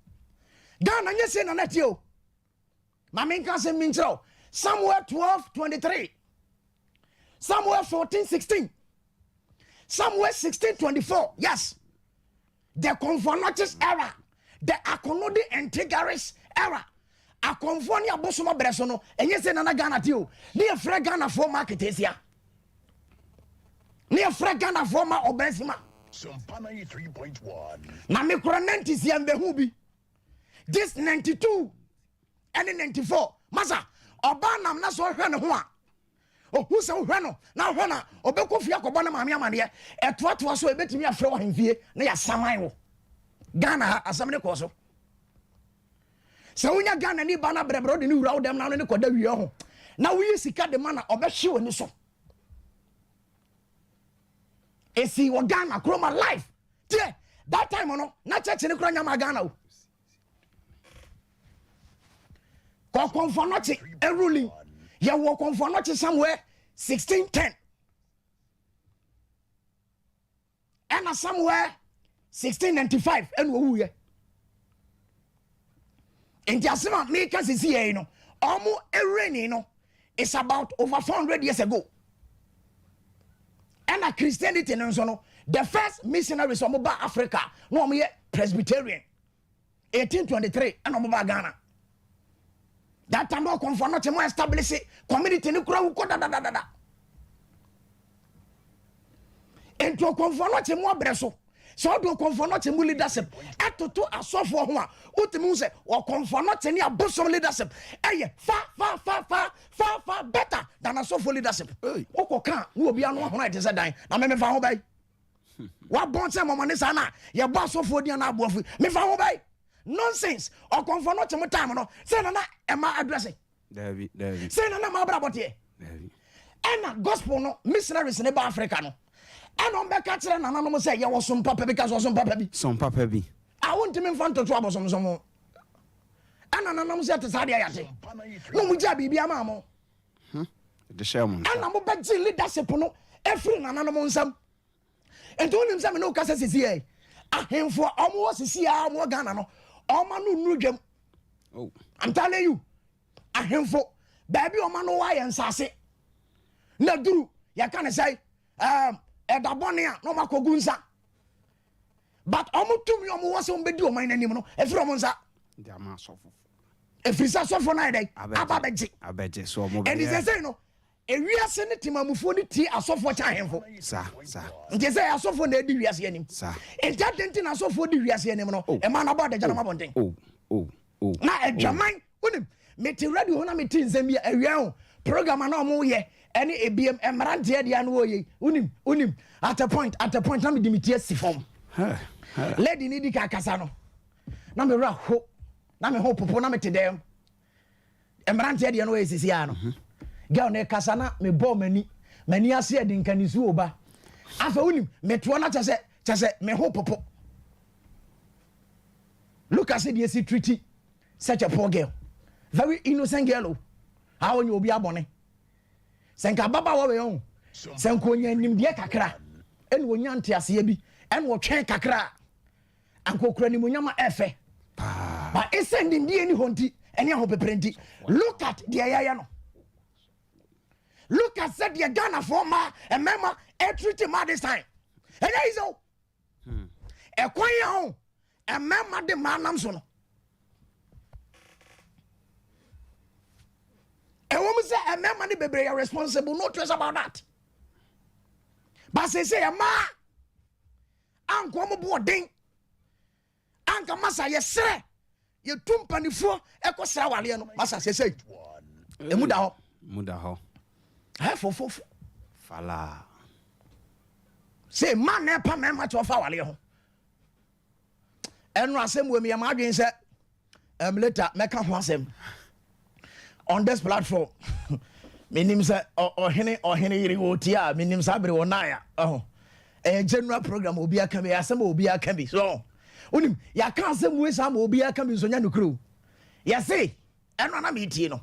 Ghana nyɛ se na nɛte o. Maame, nka asɛm mi nkyerɛ o. Samuel 12:23, Samuel 14:16, Samuel 16:24. Yes, the Komfo Anokye's era, the Akonode and Tigaris era, akɔnfoɔ ne abosom abrɛ so no, ɛnyɛ sɛ nana Ghana te o. Ne yɛfrɛ Ghanafoɔ ma aketesia, ne yɛfrɛ Ghanafoɔ ma ɔbɛnsima. Na mekora 90s yɛ mbɛhu bi. This 92 ɛne 94, masa, ɔbaa nam na sɛ ɔhwɛ ne ho a, ohu sɛ wohwɛ no na wohwɛ no a, ɔbɛkɔ fie akɔbɔ ne maame amaneɛ. Ɛtoatoa so a, ɛbɛtumi afrɛ wɔ ahemfie na yɛasaman wo. Ghana ha asɛm ne kɔɔ so sɛ wonya Ghana ni ba no abrɛbrɛ, wode ne wura wo dɛm na no ne kɔda wie ho na woyi sika de ma na ɔbɛhye w'ani so. Ɛsi wɔ Ghana kuroma life. Tie, that time no na church ne kora nyama Ghana o. Kɔ Anokye ruling, yɛwɔ Komfo Anokye somewhere 1610 ɛna somewhere 1695 ɛna owuyɛ. Nti asɛm a meka sisi yɛ yi no, ɔmo reign no is about over 400 years ago. Ɛna Christianity no nso no, the first missionaries ɔmo ba Africa na ɔmo yɛ Presbyterian. 1823 ɛna ɔmo baa Ghana. That time na Ɔkɔmfo Anɔkye mo establish community ne kura wukɔ dadadadada. Nti Ɔkɔmfo Anɔkye mo abrɛ so sɛ ɔde Ɔkɔmfo Anɔkye mo leadership ɛtoto asɔfoɔ ho a, wotumi hu sɛ Ɔkɔmfo Anɔkye ne abosom leadership ɛyɛ fa fa fa fa fa fa better than asɔfoɔ leadership. Wokɔ ka ne obi ano ahono a ɛte sɛ dan na memefa ho bɛyi wabɔn sɛ mɔmɔne saa na yɛbɔ asɔfoɔ din na aboafo mefa ho bɛyi nonsense. Ɔkɔmfo Anɔkye mo time no sɛ nana ɛma address Dabi, dabi. Sɛ nana ma abrabɔ teɛ. Dabi. Ɛna gospel no missionaries ne ba Africa no, ɛna ɔmbɛka kyerɛ nananom sɛ yɛwɔ som papa bi, ka sɛ ɔsom papa bi. Som papa bi. A wontumi mfa ntoto abɔsomsom ho. Ɛna nananom sɛ ɛte saa deɛ, yɛate na ɔmo gyaa biribi ama mo. De hyɛ mo nsa. Ɛna mobɛgye leadership no ɛfiri nananom nsam. Nti wonim sɛ mene wo kasa sisi ɛ, ahemfo a ɔmo wɔ sisi a ɔmo wɔ Ghana no, ɔma no nnuru dwam. Oh. I'm telling you, ahemfo baabi ɔma no wɔ ayɛ nsase na duru yɛka ne sɛ ɛda bɔne a na ɔmo akɔgu nsa, but ɔmo tumi ɔmo wɔ sɛ ɔmo bɛdi ɔman n'anim no ɛfiri ɔmo nsa. De ama asɔfo. Ɛfiri sɛ asɔfo no ayɛ dɛn? Aba bɛgye. Abɛgye so ɔmo ɛnti bɛyɛ. Sɛ sɛi no ewiase ne temamufoɔ no tie asɔfoɔ kyɛ ahemfo. Sa sa. Nti sɛ asɔfoɔ na ɛdi wiase anim. Nti adɛn nti na asɔfoɔ di wiase anim no? Oh. Ɛma no abɔ adagya no ma abɔnten. Oh. Na adwaman, wonim mete radio ho na mete nsɛm bi a awia ho program a na ɔmo yɛ ɛne ebiem mmeranteɛ deɛ no wɔyɛ, wonim at a point na mede me ti asi fam. Huh, huh. Lady ne di ka kasa no na mewura ho na me ho popo na mete dɛm. Mmeranteɛ deɛ no wɔyɛ sisi a no girl ne kasa na mebɔɔ m'ani ase ɛde nkanisu wɔ ba. Afei wonim metoɔ na kyɛ sɛ me ho popo. Look at sɛ deɛ si treat such a poor girl, very innocent girl o, a ɔnyɛ obi abɔne. Sɛ nka ababaawa wei ɔho sɛ nka onya nimdeɛ kakra ɛna onya nteaseɛ bi ɛna ɔtwɛn kakra a, anka okura nimonyam a ɛfɛ. Paa. But ɛsɛ nimdeɛ ni hɔ nti ɛne ahopepere nti, look at deɛ yɛyɛ no. Look at sɛ deɛ Ghanafoɔ mmaa mmarima ɛtreat mmaa this time. Ɛnyɛ yi sɛ o ɛkwan yɛ ho mmarima de mmaa nam so no, ɛwɔ mu sɛ mmarima no bebree yɛ responsible, no choice about that, but sɛ mmaa anka ɔmo bo ɔden anka masa yɛserɛ yɛtu mpanifoɔ ɛkɔ sra waleɛ no masa sɛsɛ ɛmu da hɔ. Mu da hɔ. Ɛyɛ fofofo. Falaa. Sɛ mma na ɛpa mmarima kyɛ ɔfa waleɛ ho. Ɛno asɛm wɔ mi yɛ maa adwene sɛ later mɛka ho asɛm on this platform. Menim sɛ ɔhene yere wɔ tie a, menim saa bere wɔ nan a ɔho ɛyɛ general program, obi aka bi asɛm a obi aka bi so. Wonim yɛaka asɛm wei saa ma obi aka bi nso nya nokuro o. Yɛse ɛno ana metie no,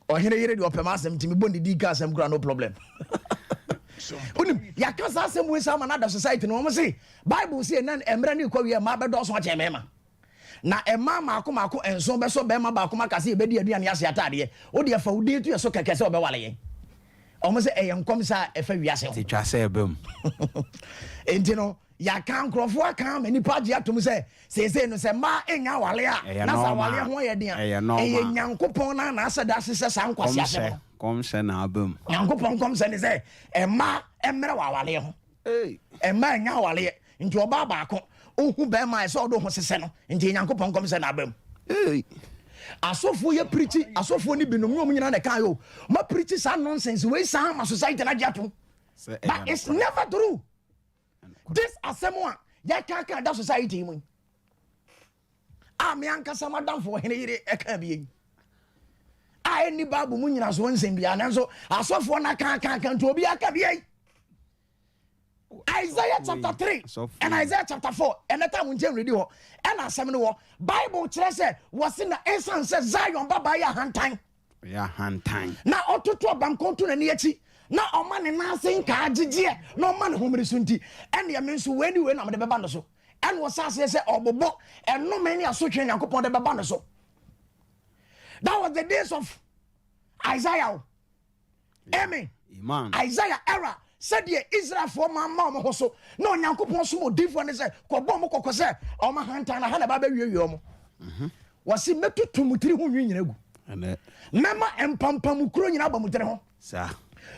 ɔhene yere deɛ ɔpɛm asɛm nti mebɔ ne di ka asɛm kora, no problem. Wonim yɛaka saa asɛm wei saa ma no ada society no. Wɔm se Bible se ɛna mmerɛ ne kɔ wie mmaa bɛdɔɔso akyɛn mmarima, na ɛmaa maako maako nson bɛsɔ bɛrima baako ma kase yɛbɛdi aduane ase ataadeɛ. Wode ɛfa wo din to yɛ so kɛkɛ sɛ ɔbɛwale yɛn. Ɔmo sɛ ɛyɛ nkɔm saa ɛfa wiase ho. Ti twa sɛ ɛbɛ mu. Enti no yɛaka nkurɔfoɔ aka ama nipa agye atom sɛ seesei no sɛ mmaa ɛnya awale a Ɛyɛ na sɛ normal. awaleɛ ho ayɛ den a, Ɛyɛ normal. ɛyɛ Nyankopɔn no ana asɛ da ahyehyɛ saa nkwasi asɛm Kɔmhyɛ no. Kɔmhyɛ na aba mu. Nyankopɔn nkɔmhyɛ ne sɛ ɛmmaa mmerɛ wɔ awaleɛ ho. Ɛmmaa ɛnya awaleɛ nti ɔbaa baako ohu bɛrima a ɛsɛ ɔde ho sesɛ no nti Nyankopɔn nkɔmhyɛ na aba mu. Asɔfoɔ yɛ preach, asɔfoɔ no binom ne ɔmo nyinaa na ɛka yɛ o ma preach saa nonsense wei saa ma society no agye atom. Sɛ But ɛyɛ it's nokorɛ. never true. This asɛm a yɛkaka da society yi mu yi a me ankasa madamfo ɔhene yere ɛka bi yi a ɛnni Bible mu nyinasoɔ nsɛm biara, nanso asɔfoɔ no aka nti obi aka bi yi. Isaiah chapter 3 Asɔfoɔ and yi. Isaiah chapter 4 ɛnɛ tam nkyɛn redi hɔ ɛna asɛm no wɔ Bible kyerɛ sɛ wɔse na ɛsiane sɛ Zion babaa yɛ ahantan Ɛyɛ ahantan. na ɔtoto abankɔnto n'ani akyi na ɔma ne nan ase nkaa gyegyeɛ na ɔma ne homere so nti, ɛneɛ me nso wei ne wei na mede bɛba no so. Ɛne ɔsa aseɛ sɛ ɔbobɔ ɛnome ne asotwe Nyankopɔn de bɛba no so. That was the days of Isaiah o. Amen. Amen. Isaiah era. Sɛdeɛ Israelfoɔ ma ma wɔn ho so na Onyankopɔn som odiyifoɔ no sɛ kɔbɔ wɔn kɔkɔ sɛ wɔn ahantan na ha na ɛba bɛwiewie wɔn. Wɔse mɛtutu mo tiri ho nwi nyina gu. Mɛma mpampamu kuro nyina aba mo tiri ho.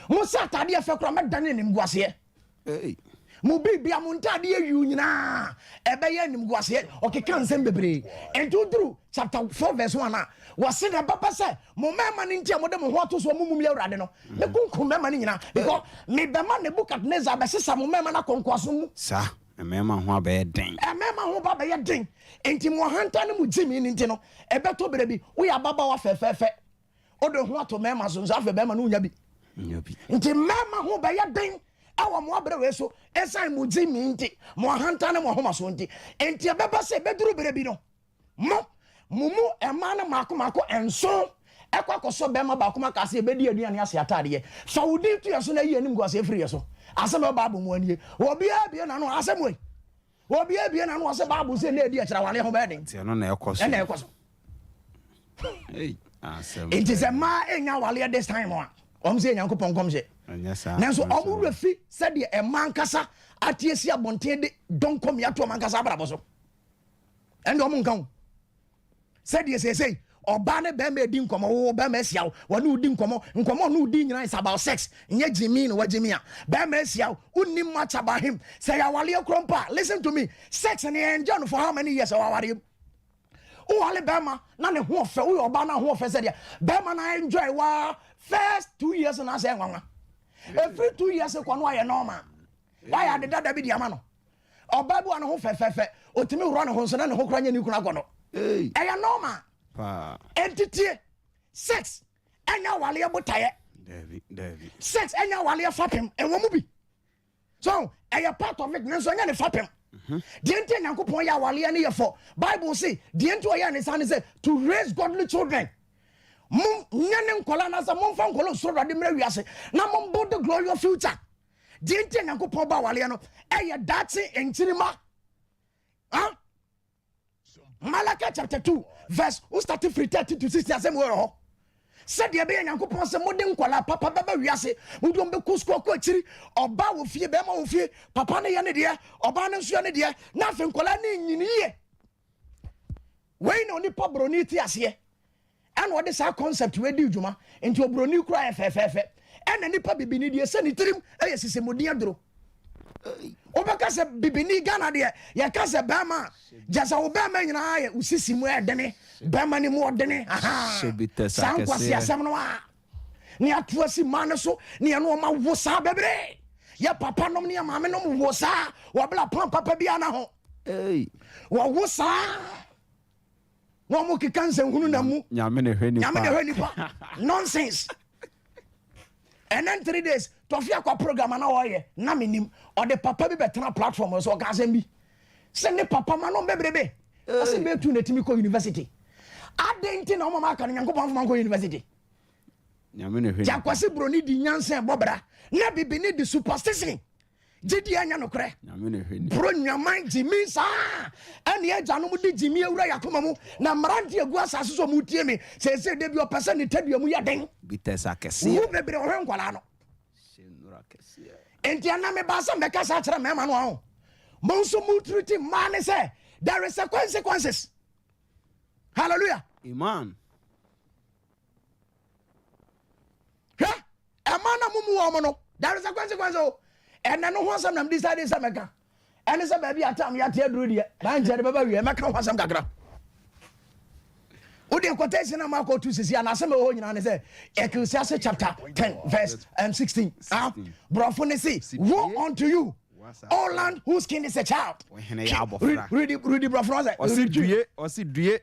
Mo sɛ ataadeɛ fɛ koraa mɛdane animguaseɛ. Mo biribia, mo ntaadeɛ yuu nyinaa ɛbɛyɛ animguaseɛ. Ɔkeka nsɛm bebree. Nti woduru chapter 4 verse 1 a, wɔse na ɛbɛba sɛ mo mmarima no nti a mode mo ho ato so a momum yɛ Awurade no, mɛkunkum mmarima no nyinaa, because mebɛma Nebukadnesar bɛsesa mo mmarima no akɔ nkoasom mu. Saa, mmarima ho abɛyɛ den. Mmarima ho ba bɛyɛ den. Nti mo ahantan ne mo gyimii no nti no, ɛbɛtɔ berɛ bi, woyɛ ababaawa fɛfɛɛfɛ, wode ho ato mmarima so nso, afei bɛrima no wonya bi. Nti mmarima ho bɛyɛ den ɛwɔ mo abrɛ wei so, ɛsiane mo gyimii nti, mo ahantan ne mo ahomasoɔ nti. Nti ɛbɛba sɛ ɛbɛduru berɛ bi no, mo mo mu mmaa no mmaako mmaako nson ɛkɔ akɔsɔ bɛrima baako ma kaa sɛ yɛbɛdi aduane ase ataadeɛ. Fa wo din to yɛ so na yi animguaseɛ firi yɛ so. Asɛm ɛwɔ Bible mu anie. Obiara bie n'ano asɛm wei. Obiara bie n'ano ɔsɛ Bible sɛ na ɛdi akyerɛ awareɛ ho bɛyɛ den. Nti ɛno na ɛkɔ so. Ɛna ɛkɔ so. Nti sɛ mmaa ɛnya awareɛ this time a, wɔn sɛ Nyankopɔn nkɔmhyɛ. Nanso wɔn werɛ fi sɛdeɛ mmaa ankasa ate asi abɔnten de dɔnkɔmi ato wɔn ankasa abrabɔ so. Ɛnde wɔn nka ho. Sɛdeɛ seesei ɔbaa ne bɛrima edi nkɔmɔ, wo bɛrima asia wo, wɔne wo di nkɔmɔ, nkɔmɔ ɔne wo di nyinaa is about sex, nyɛ gyimi na wagyimi a, bɛrima asia wo, wonnim much about him. Sɛ yɛ awareɛ korɔ mpo a, listen to me, sex ne yɛ enjoy no for how many years ɛwɔ awareɛ mu? Wowale bɛrima na ne ho ɔfɛ, woyɛ ɔbaa na ho ɔfɛ sɛdeɛ bɛrima na enjoy waa first 2 years na asɛ nwanwa. Ɛfiri 2 years kɔ no ayɛ normal. Wayɛ ade dada bi di ama no. Ɔbaa bi wɔ ne ho fɛfɛɛfɛ, otumi worɔ ne ho nso na ne ho kora nyɛ ne kunu akɔnɔ. Ɛyɛ normal. Enti sex ɛnyɛ awaleɛ botaeɛ. Sex ɛnyɛ awaleɛ fapem, ɛwɔ mu bi. So ɛyɛ part of it, nanso ɛnyɛ ne fapem. Deɛ nti Nyankopɔn yɛ awaleɛ no yɛ fɔ. Bible se deɛ nti ɔyɛ ne saa ne sɛ to raise godly children. Mo nyɛ ne nkɔla anaasɛ momfa nkɔla osoro Awurade mmerɛ wiase na mo build the glorious future. Deɛ nti Nyankopɔn ba awaleɛ no ɛyɛ daakye nkyirima. Huh? Malachi chapter 2 verse wo start firi 13 to 16, asɛm wɔ hɔ sɛdeɛ ɛbɛyɛ Nyankopɔn sɛ mode nkɔla papa bɛba wiase, mode wɔn bɛkɔ sukuu akɔ akyiri. Ɔba wɔ fie, bɛrima wɔ fie, papa no yɛ ne deɛ, ɔbaa no nso yɛ ne deɛ, na afei nkɔla ne nyini yie. Wei na onipa buroni te aseɛ ɛna ɔde saa concept wei di dwuma. Nti oburoni kura yɛ fɛfɛɛfɛ, ɛna nipa bibini deɛ sɛ ne tirim ɛyɛ sisimuden aduro. Wobɛka sɛ bibini Ghana deɛ, yɛka sɛ bɛrima a gya sɛ wo bɛrima nyinaa yɛ wo sisi mu ɛdene, bɛrima no mu ɔdene. Saa nkwasi asɛm no a ne ato asi mmaa no so ne ɛno ɔma wo saa bebree. Yɛ papa nom ne yɛ maame nom wo saa wɔbla pɔn papa biara na ho wɔwo saa na wɔn keka nsɛnhunu na mu. Nyame na ɛhwɛ nipa. Nyame na ɛhwɛ nipa, nonsense. Ɛnɛ 3 days tɔfi akɔ program ana wɔyɛ na menim ɔde papa bi bɛtena platform so, ɔka asɛm bi sɛ ne papa ma no bebrebe ɔsɛ bɛtu na ɛtumi kɔ university. Adɛn nti na ɔma aka no Nyankopɔn afoma nkɔ university? Nyame na ɛhwɛ nipa. Akwasi buroni di nyansa ɛbɔ bra na bibini di superstition gyidi anya nokorɛ. Nyame na ɛhwɛ nipa. Buro nwaman gyimi saa ɛne agyanom de gyimi awura yakoma mu na mmerante agu asase so ɔmo tie me seesei de bi ɔpɛ sɛ ne tadua mu yɛ den. Bitters akɛseɛ. Wo bebree ɔhwɛ nkwalaa no. Nti ɛna meba sɛ mɛka saa kyerɛ mmarima no aho, mo nso mo treat mmaa ne sɛ there is a consequences. Hallelujah. Amen. Hwɛ, ɛma na mo mu wɔn no, there is a consequence o. Ɛnɛ no ho asɛm na mo decide sɛ mɛka. Ɛne sɛ baabi atam yɛate aduru deɛ bankyɛ de bɛba wie, mɛka ho asɛm kakra. Wode quotation na maakɔ tu sisi ana asɛm ɛwɔ hɔ nyinaa ne sɛ Ecclesiastes chapter 10 verse 16. Ah, borɔfo ne se, "Woe unto you, O land whose king is a child." Read, read, read borɔfo no sɛ. Ɔse due, ɔse due,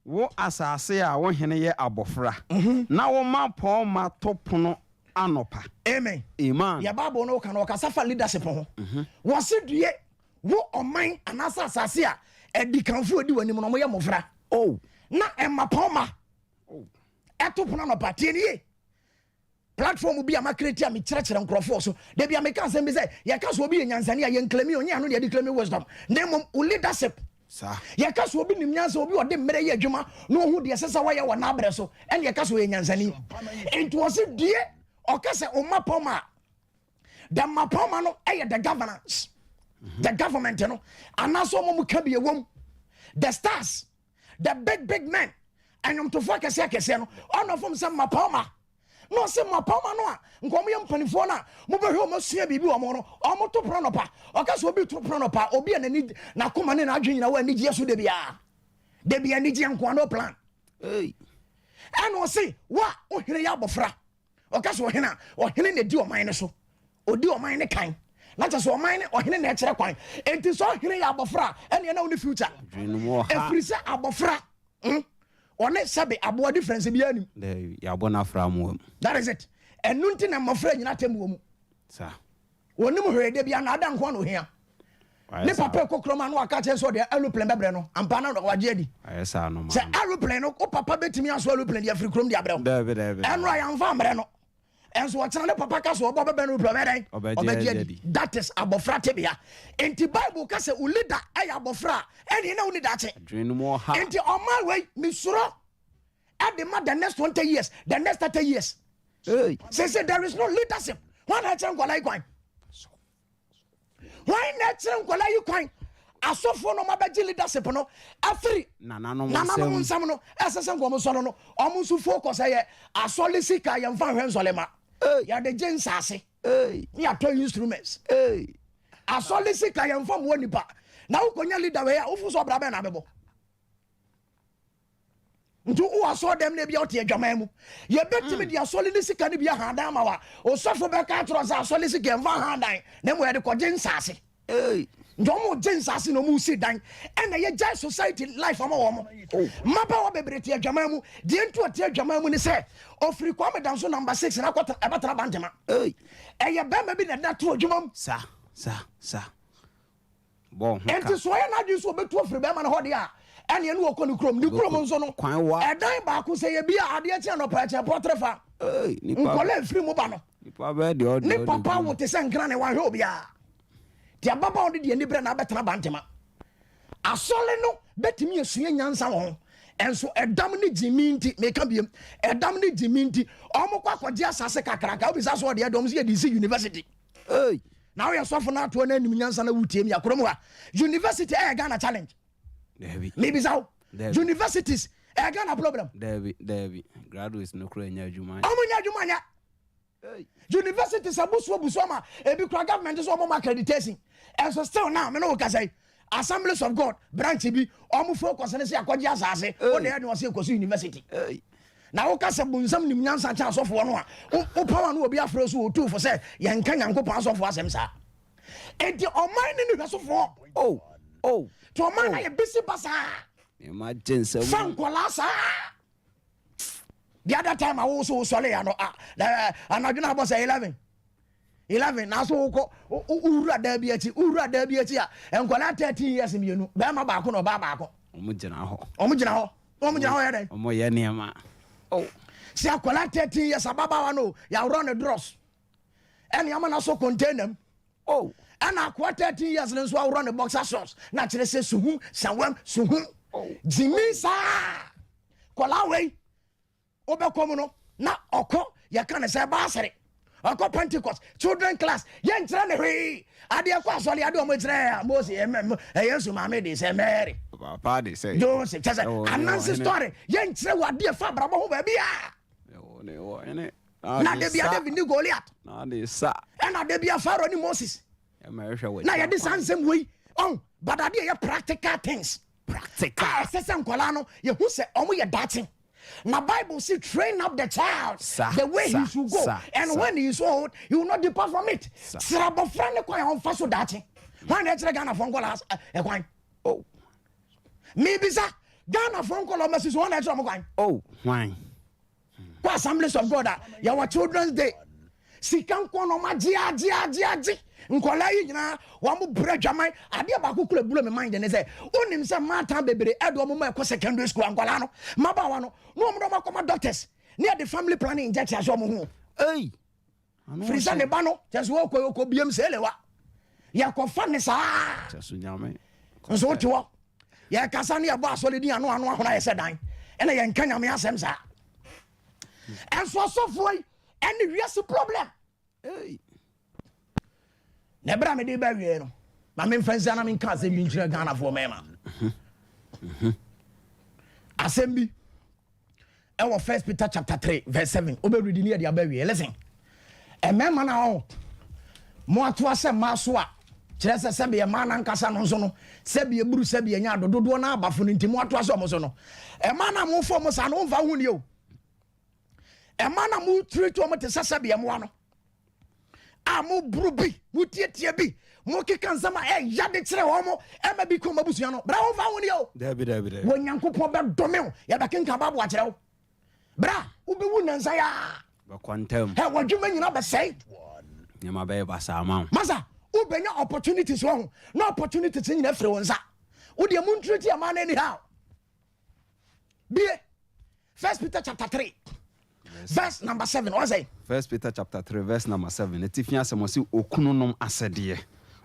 wo asase a wo hene yɛ abɔfra, na wo mmapɔmma to pono anɔpa. Amen. Amen. Yɛ Bible no ka no, ɔkasa fa leadership ho. Wɔse due, wo ɔman anaasɛ asase a adikanfo adi w'anim no ɔmoyɛ mmɔfra na mmapɔmma ɛto pono anɔpa. Tie ne yie, platform bi a ma create a mekyerɛkyerɛ nkurɔfoɔ so da bi a meka asɛm bi sɛ yɛka so obi yɛ nyansani a, yɛn claim ɔnyɛ ano ne yɛde claim wisdom, na mmom wo leadership. Yɛka so obi nim nyansa, obi ɔde mmerɛ yɛ adwuma na ɔhu deɛ ɛsɛ sɛ wɔyɛ wɔ n'abrɛ so, ɛne yɛka so ɔyɛ nyansani. Nti ɔse due, ɔka sɛ ɔma pɔm a. The mmapɔma no ɛyɛ the governance, the government no, anaasɛ ɔmo mu ka bi ɛwɔ mu, the stars, the big big men, ɛnwomtofoɔ akɛseɛ akɛseɛ no. Ɔna fom sɛ mmapɔma na ɔsɛ mmapɔma no a nka ɔmo yɛ mpanimfoɔ no a mobɛhwɛ ɔmo asua biribi wɔ mo no, ɔmo to pono nɔpa. Ɔka sɛ obi to pono nɔpa, obi a n'ani, n'akoma ne n'adwene nyina wɔ anigyeɛ so. Da biara da bia anigyeɛ nkoa, no plan. Hey. Ɛna ɔse wa ɔhene yɛ abɔfra. Ɔka sɛ ɔhene a, ɔhene na di ɔman no so, ɔdi ɔman no kan, na kyɛ sɛ ɔman no, ɔhene na ɛkyerɛ kwan. Enti sɛ ɔhene yɛ abɔfra a, ɛneɛ na wo ne future. Adwene no mu ɔha. Ɛfiri sɛ abɔfra, ɔne sɛbe aboa difference biara nim. Dɛ yɛabɔ no afra mu. That is it. Ɛno nti na mmɔfra nyina tɛm wɔ mu. Saa. Wɔnim hwee. Da bia na ada nko a na ohia ne papa ɛkɔ kurom a, na waka kyerɛ sɛ ɔde aeroplane bɛbrɛ no ampa na wagye adi. Ayɛ saa no ma. Sɛ aeroplane no, wo papa bɛtumi aso aeroplane de afiri kurom de abrɛ wo? Daabi, daabi. Ɛno a yɛmfa mmerɛ no, ɛnso ɔkyena ne papa ka so ɔbɔ bɛbɛ no aeroplane, ɔbɛdɛn? Ɔbɛgye. Ɔbɛgye adi. adi. That is abɔfra tebea. Enti Bible ka sɛ wo leader ɛyɛ abɔfra a, ɛneɛ na wo ni daakye. Adwene no mu ɔha. Enti ɔma wei mesuro ɛde ma the next 20 years, the next 30 years. Hey. Sɛ there is no leadership, wọn na ɛkyerɛ nkɔla yi kwan? Wọn na ɛkyerɛ nkɔla yi kwan? Asɔfoɔ no, ɔmo abɛgye leadership no afiri nananom nananom nsɛm. Nsɛm no ɛsɛ sɛ nkɔmɔ sɔrɔ no, ɔmo nso focus ɛyɛ asɔle sika. Yɛmfa nhwɛ nsɔle ma. Hey. Yɛde gye nsaase Hey. ne yɛatɔ instruments. Hey. Asɔle sika yɛmfa mmoa nipa. Na wokɔnya leader wei a, wofu sɛ ɔbra bɛn na abɛbɔ? Nti wowɔ asɔre dɛm na ebia wote adwaman mu, yɛbɛtumi de asɔle ne sika no bi ahadan ma wa. Osɔfo bɛka atorɔ sɛ asɔle sika yɛmfa ahadan, na mmom yɛde kɔgye nsase. Hey. Nti ɔmo gye nsase na ɔmo si dan, ɛna yɛgyae society life ama wɔn. Mmabaawa bebree te adwaman mu. Deɛ nti ɔte adwaman mu ne sɛ ɔfiri Kwame Danso number 6 na akɔtena ɛbɛtena Bantama. Hey. Ɛyɛ bɛrima bi na ɛda to adwuma mu. Sa sa sa bɔ ho ka. Nti so ɔyɛ n'adwene so ɔbɛtu afiri bɛrima no hɔ deɛ a, ɛneɛ ne wɔkɔ ne kurom, ne kurom nso no, Kwan wa. ɛdan baako sɛ yɛ bi a, adeɛ kye anɔpa ɛkyɛ pɔtere fa. Hey, nipa. Nkɔla mfiri mu ba no. Nipa bɛɛ deɛ ɔde ne ɔde papa gu. wo te sɛ nkra ne wahwɛ obiara nti ababaawa no deɛ ni berɛ na abɛtena Bantema. Asɔre no bɛtumi asua nyansa wɔ ho, ɛnso ɛdam ne gyimi. Nti meka biem, ɛdam ne gyimi nti ɔmo kɔ akɔgye asase kakraka. Wobisa so ɔdeɛ dɔm sɛ yɛde si university. Hey. Na woyɛ sɔfo no atoɔ no anim nyansa na wotie mi akorom ha, university ɛyɛ Ghana challenge? Daabi. Mebisa wo. Dabi. Universities ɛyɛ Ghana problem? Daabi, daabi. Graduates no kora nya adwuma. Ɔmo nyɛ adwuma nyɛ. Hey. Universities abusuo busuo ma ebi kura government sɛ ɔmo ma accreditation, ɛnso still now me ne wo kasa yi, Assemblies of God branch bi, ɔmo focus ne sɛ akɔgye asase o na yɛ de ɔsɛ ekosi university. Hey. Na woka sɛ bonsam nim nyansa kyɛn asɔfoɔ no a, wo power no, obi afrɛ so otu fo sɛ yɛnka Nyankopɔn asɔfoɔ asɛm saa. Enti ɔman ne ne hwɛsofoɔ. Oh. Nti ɔman na yɛ bisi basaa. Nneɛma gye nsɛm. Fa nkɔlaa saa. The other time a wo so wosɔre ya no a, anadwo no abɔ sɛ 11 11 na so wokɔ wowura daa bi akyi, wowura daa bi akyi a, nkɔlaa 13 years mmienu, bɛrima baako na ɔbaa baako. Ɔmo gyina hɔ. Ɔmo gyina hɔ. Ɔmo gyina hɔ yɛ dɛn? Ɔmo yɛ nneɛma. Oh. Sɛ akɔlaa 13 years ababaawa no, yɛaworɔ ne drawers ɛne ama no so container mu. Oh. Ɛna akoa 13 years no nso aworɔ ne boxer shorts na kyerɛ sɛ suhum sawam suhum. Oh. Gyimi saa kɔlaa wei wobɛkɔ mu no na ɔkɔ, yɛka ne sɛ baasere ɔkɔ Pentecost children class, yɛnkyerɛ ne hwee. Adeɛ kɔ asɔre, adeɛ ɔmo kyerɛ a, Mose, ɛyɛ nso maame de sɛ Mary. Papa de sɛ. Joseph kyɛ sɛ Ɛwɔ ne Anansi wɔ hene. story, yɛnkyerɛ wɔ adeɛ fa abrabɔ ho baabi a. Ɛwɔ ne wɔ hene. Na de bia David ne Goliath. Na de sa. Ɛna de bia Pharaoh ne Moses. Ɛma ɛhwɛ wɔ. Na yɛde saa nsɛm wei ɔn, but adeɛ yɛ practical things Practical. a ɛsɛ sɛ nkɔlaa no yɛhu sɛ ɔmo yɛ daakye. Na Bible say train up the child Sa, the way sa, he should go sa, and sa. when he is old, he will not depart from it. Sa. Kyerɛ abɔfra ne kwan a ɔmfa so daakye. Hwan na ɛkyerɛ Ghanafoɔ nkɔlaa ɛkwan? Oh. Mibisa, Ghanafoɔ nkɔlaa ɔma si so, hwan na ɛkyerɛ ɔmo kwan? Oh. Hwan? Kɔ Assemblies of God a, yɛwɔ children's day, sika nko na ɔmo agye agye agye agye. Nkɔlaa yi nyinaa wɔn mo brɛ dwaman. Adeɛ baako kura blow me mind ne sɛ, onim sɛ mmaatan bebree ɛde ɔmo ma ɛkɔ secondary school a, nkɔlaa no, mmabaawa no, na wɔn de ɔmo akɔma doctors ne yɛde family planning injection ahyɛ ɔmo ho. Hey. Firi sɛ ne ba no kyɛ sɛ wɔkɔ wɔkɔ biem sɛ elewa yɛkɔfa ne saa. Kyɛ so Nyame. Nso wote hɔ yɛkasa ne yɛbɔ asɔre din ano ano ahono ayɛ sɛ dan, ɛna yɛnka Nyame asɛm saa. Ɛnso asɔfoɔ yi ɛne wiase problem. Hey. Na ɛberɛ a mede ba awiei no, ma memfa nsia na menka asɛm bi nkyerɛ Ghanafoɔ mmarima. Asɛm bi ɛwɔ First Peter chapter 3 verse 7. Wobɛredi ne yɛde aba awiei. Listen. Mmarima no a ɔho mo ato asɛ mmaa so a kyerɛ sɛ sɛbi mmaa no ankasa no nso no sɛbi eburu sɛbi enya adododoɔ no abafo no nti mo ato asɛ ɔmo so no mmaa no a mo fɔ mo saa no womfa ho ni o. Mmaa no a mo tiri to ɔmo te sɛ sɛbi mmoa no a moboro bi motietie bi mokeka nsɛm a ɛya de kyerɛ wɔn mo ɛma bi kɔn abusua no bra wɔmfa ho ni o. Dabi, dabi, dabi. Wɔ Nyankopɔn bɛdome wo. Yɛbɛkenka Bible akyerɛ wo. Bra wobɛwu nnansa yi a. Bɛkɔ ntɛm. Ɛ w'adwuma nyina bɛsɛe. Nneɛma bɛyɛ basaa ma wo. Masa wobɛnya opportunities wɔ ho na opportunities nyina firi wo nsa. Wodeɛ montriti ɛma no anyhow. Bie First Peter chapter 3 verse number 7 ɔsɛ. First Peter chapter 3 verse number 7, atifi asɛm, ɔse okununom asɛdeɛ.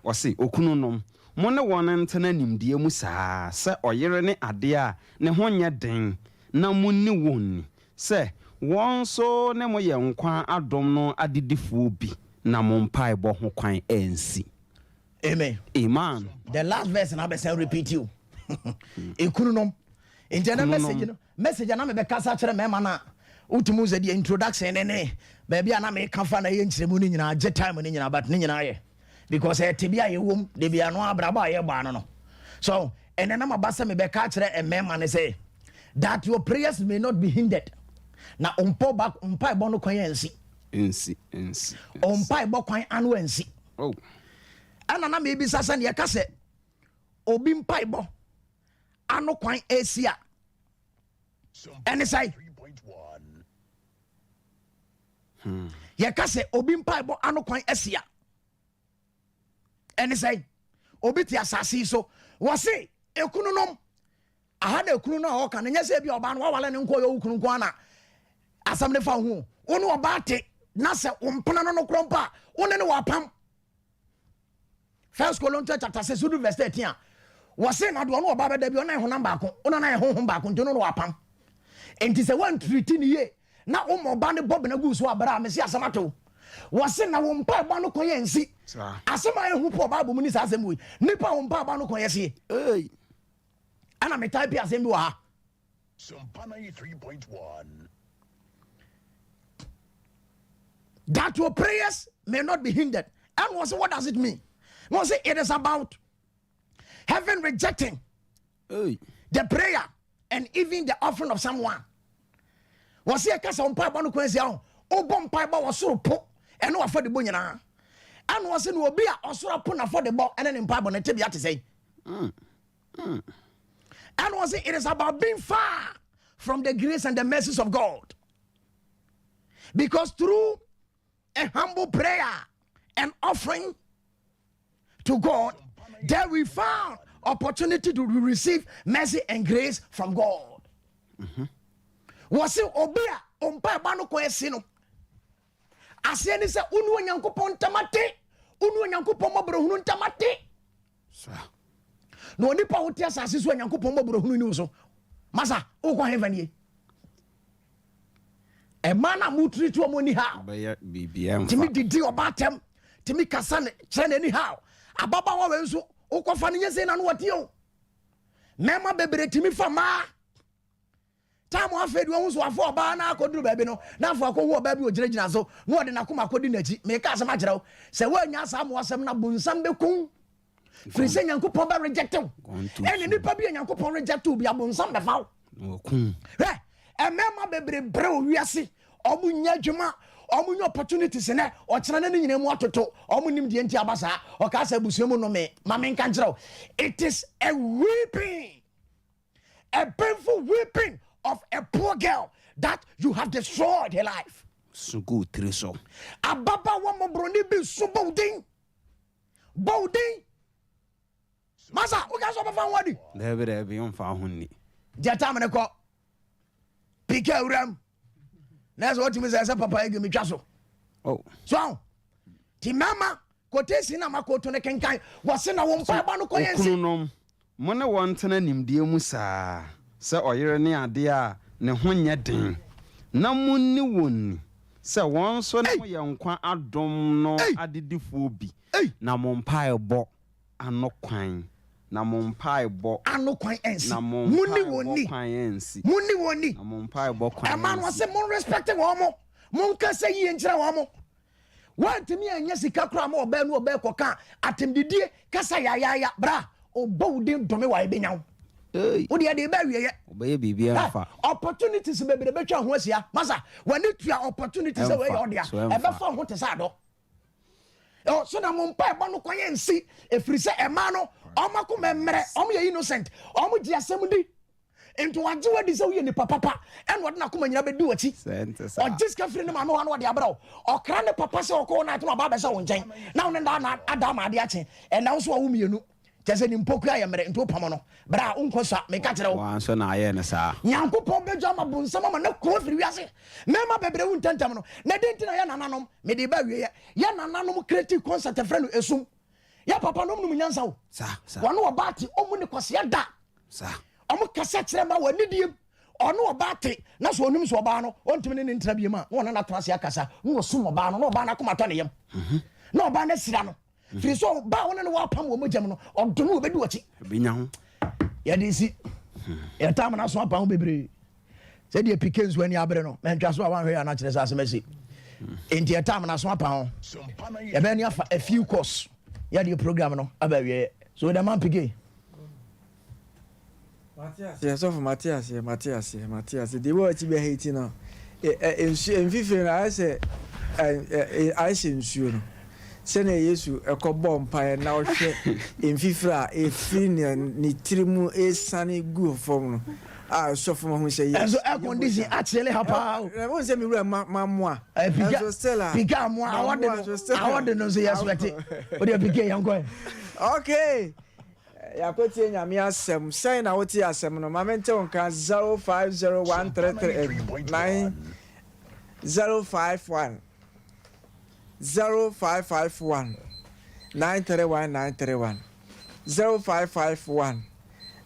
Ɔse okununom, mo ne wɔn ntena nimdeɛ mu saa sɛ ɔyere ne adeɛ a ne ho nyɛ den, na monni wɔn ni sɛ wɔn nso ne mo yɛ nkwa adom no adedifoɔ bi, na mo mpaebɔ ho kwan ansi. Amen. Amen. The last verse na abɛsɛn repeat you. Ekununom. Nti ɛnɛ message no, message a na mebɛkasa kyerɛ mmarima no a wotumi sɛ deɛ introduction ne ne baabi a na meka fa na ɛyɛ nkyerɛmu no nyinaa gye time no nyinaa, but ne nyinaa yɛ because ɛyɛ te bi a yɛwom de bi ano abrabɔ a yɛbɔ ano no. So ɛnɛ na maba sɛ mebɛka kyerɛ mmarima no sɛ that your prayers may not be hindered, na ɔmpɔ ba mpaebɔ no kwan ansi. Nsi, nsi. Ɔmpaebɔ kwan ano ansi. Oh. Ɛna na mebisa sɛ neɛ ɛka sɛ obi mpaebɔ ano kwan asi a ɛne sɛe yɛka sɛ obi mpaebɔ ano kwan asi a ɛne sɛe obi te asase yi so wɔse ekununom aha na ekunu no a ɔka no nyɛ sɛ bi ɔbaa no wawale ne nko ɔyɛ wo kunu nko ana asɛm ne fa ho. Wo ne ɔbaa te na sɛ wo mpena no no korɔ mpo a wo ne ne wɔ apam. First Corinthians chapter 6 wodu verse 13 a wɔse na deɛ ɔne ɔbaa bɛda bi ɔne honam baako, ɔne no ayɛ honhom baako, nti ɔne no wɔ apam. Nti sɛ woantiriti ne yie na woma ɔbaa no bɔ bena gu so abrɛ a mese asɛm ato wɔse na wo mpaebɔ no kwan ansi. Asɛm a ɛhu pɔ Bible mu ni saa asɛm wei, nipa a wo mpaebɔ no kwan asie. Ɛna me type asɛm bi wɔ ha. Sompa 93.1. That your prayers may not be hindered. And was what does it mean? No, say it is about heaven rejecting Hey. the prayer and even the offering of someone. Wɔsi ɛka sɛ mpaebɔ no kwan si ahɔ wobɔ mpaebɔ wɔ soro po ɛne wafɔdebɔ nyinaa, ɛna wɔsi na obi a ɔsoro apo n'afɔdebɔ ɛne ne mpaebɔ ne tebea te sɛn? Ɛna wɔsi it is about being far from the grace and the mercies of God, because through a humble prayer and offering to God, there we found opportunity to receive mercy and grace from God. Wɔsi obi a mpaebɔ no kɔ esi no aseɛ ni sɛ wonu Onyankopɔn ntamate, wonu Onyankopɔn mmɔborɔhunu ntamate. Na onipa a wote asase so Onyankopɔn mmɔborɔhunu ni wo so, masa wokɔ heaven nie. Ɛmaa no a motiri to ɔmo ni ha Bɛyɛ biribiara tumi mfa. Didi ɔba atɛm tumi kasa ne kyerɛ n'ani ha. Ababaawa wei nso wokɔfa no nyɛ sei na no wɔte o. Mmarima bebree tumi fa mmaa time afei deɛ ɔho so afɔ ɔbaa na akɔduru baabi no na afɔ akɔhu ɔbaa bi ogyinagyina so na ɔde n'akoma akɔdi n'akyi. Meka asɛm akyerɛ wo sɛ woanya saa mmoasɛm na bonsam bɛkum firi sɛ Nyankopɔn bɛ reject wo. Gone too ɛne soon. Nipa bi a Nyankopɔn reject wo bi abonsam bɛfa wo. Na wɔkum. Hwɛ, mmarima bebree brɛ wɔ wiase, ɔmo nya adwuma, ɔmo nya opportunities nɛ ɔkyena ne ne nyinaa mu atoto. Ɔmo nim deɛ nti aba saa. Ɔka sɛ abusua mu nnome ma menka nkyerɛ wo, it is a weeping, a painful weeping of a poor girl that you have destroyed her life. So gu tiri so. Ababaawa mmɔborɔni bi so bɔ wo din, bɔ wo din, masa woka sɛ ɔbɛfa ho adi. Dabi, dabi, ɔmfa ho nni. Deɛ tam ne kɔ pika awuram na ɛsɛ wɔtumi sɛ papa egi mi twa so. Oh. So ti mmarima quotation na makoto ne kenkan wɔse na wɔn mpaebɔ no kɔ yɛn si. Okununom, mo ne wɔn ntena nimdeɛ mu saa sɛ ɔyere ne adeɛ a ne ho nyɛ den, na monni wɔn ni. Sɛ wɔn nso ne mo yɛ nkwa adom no adedifoɔ bi, na mo mpaebɔ ano kwan, na mo mpaebɔ. Ano kwan ansi. Na mo Monni wɔn mpaebɔ ni. kwan ansi. Monni wɔn ni. Na mo mpaebɔ kwan Ɛma no ansi. ɔse mo respect wɔn mo. Monkasa yie nkyerɛ wɔn mo. Woantumi annya sika koraa ma ɔbaa nu ɔbaa kɔka atɛmdidie kasa yayaaya bra ɔbɔ wo din dome wa ɛbɛnya wo. Wo deɛ de ɛbɛ awieɛ. Ɔbɛyɛ biribi ɛmfa. Opportunities bebree bɛtwa ho ahyia. Masa w'ani tua opportunity sɛ wei yɛ ɔdea. Ɛbɛfa ho te sɛ adɔ. So na mo mpaebɔ no kwan nsi ɛfiri sɛ ɛmaa no ɔmo akoma mmerɛ ɔmo yɛ innocent ɔmo gye asɛm di. Nti wagye wadi sɛ woyɛ nipa papa ɛna ɔde n'akoma nyina bɛdi w'akyi. Ɔgye sika firi ne maame hɔ na ɔde abrɛ wo. Ɔkra ne papa sɛ ɔkɔ wo night na ɔba abɛhyɛ wo nkyɛn na wo ne no da ada ama ade akye. Ɛnna wo nso wawo mmienu. Kyerɛ sɛ ne mpokua yɛ mmerɛ nti wopam no. Bra a wonkɔ sua meka kyerɛ wo. Woa nso na ayɛ no saa. Nyankopɔn bɛdwa ama bonsam ama no aku afiri wiase. Mmarima bebree wu ntɛmntɛm no. Na dɛn nti na yɛn nananom, mede reba awieɛ, yɛn nananom creative concept frɛ no esum. Yɛn papa nom nom nyansa o. Wɔne ɔbaa te ɔmmu ne kwasea da. Ɔmo kasa kyerɛ ma wɔ anidiem. Ɔne ɔbaa te na sɛ ɔnim sɛ ɔbaa no ɔntumi ne ne ntena biem a na ɔne no atena ase akasa na ɔsum ɔbaa no na ɔbaa no akoma tɔ ne yam mhm. na ɔbaa no asira no mhm. firi sɛ ɔbaa wo ne no wɔapam wɔ mogya mu no ɔdɔ no wɔbɛdi wɔkyi yɛde si hmm. yɛtam no aso apa ho bebree Sɛdeɛ pike nso ani abere no, mantwa so a wanhwɛ yɛ ana kyerɛ sɛ asɛm asi. Enti ɛtam no aso apa ho. Yɛbɛyɛ ne afa a few course. Yɛde program no aba awieɛ. So the man pike. Mate aseɛ sɔfo mate aseɛ mate aseɛ mate aseɛ deɛ wɔ akyi bɛ hate no nsuo mfifire no ayɛ sɛ ayɛ sɛ nsuo no. Sɛnea Yesu kɔbɔɔ mpae na ɔhwɛ mfifiri a efiri ne tiri mu resiane gu fam no, a ɛsɔ fam ahu sɛ yes. Ɛnso air condition akyele ha paa o. Ɛwɔ sɛ mi wura ma ma moa. Ɛnso still a. Pika amoa awɔde no awɔde no nso yɛ sweat. O deɛ pika yɛn kɔ yɛ. Okay. Yɛakɔtie Nyame asɛm. Sɛn na wote asɛm no? Ma mente wo nka 050133 9051. 0551 931 931 0551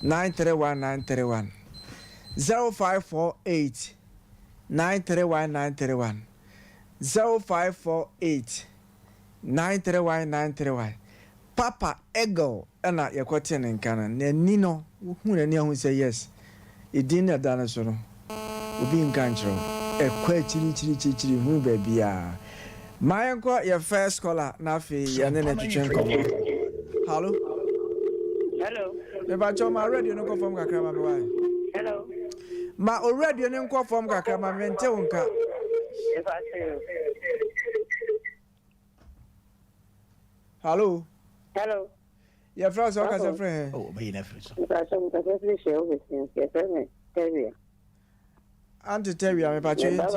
931 931 0548 931 931 0548 931 931 Papa Eagle na yɛkɔtee ne nka no, n'ani no, wohu n'ani a wohu sɛ yes, edin no a ɛda no so no, obi nka nkyerɛ wo. Ɛkɔ akyirikyirikyirikyiri, hunu baabiara. Ma yɛnkɔ yɛn first caller na afei yɛne no ntwetwe nkɔmmɔ. Hallo? Hello. Mepakyɛw ma radio no nkɔ fam kakra ma me wae. Hello. Ma o radio no nkɔ fam kakra ma me nte wo nka. Mepakyɛw. Hallo. Hello. Yɛfrɛ wo sɛ wokasa firi he? Oh, ɔbɛyi no afiri so. Mpakyɛ mekasa firi hyɛ wo bɛsia yɛfrɛ me Tawia. Ante Tawia mepakyɛ yɛ nti.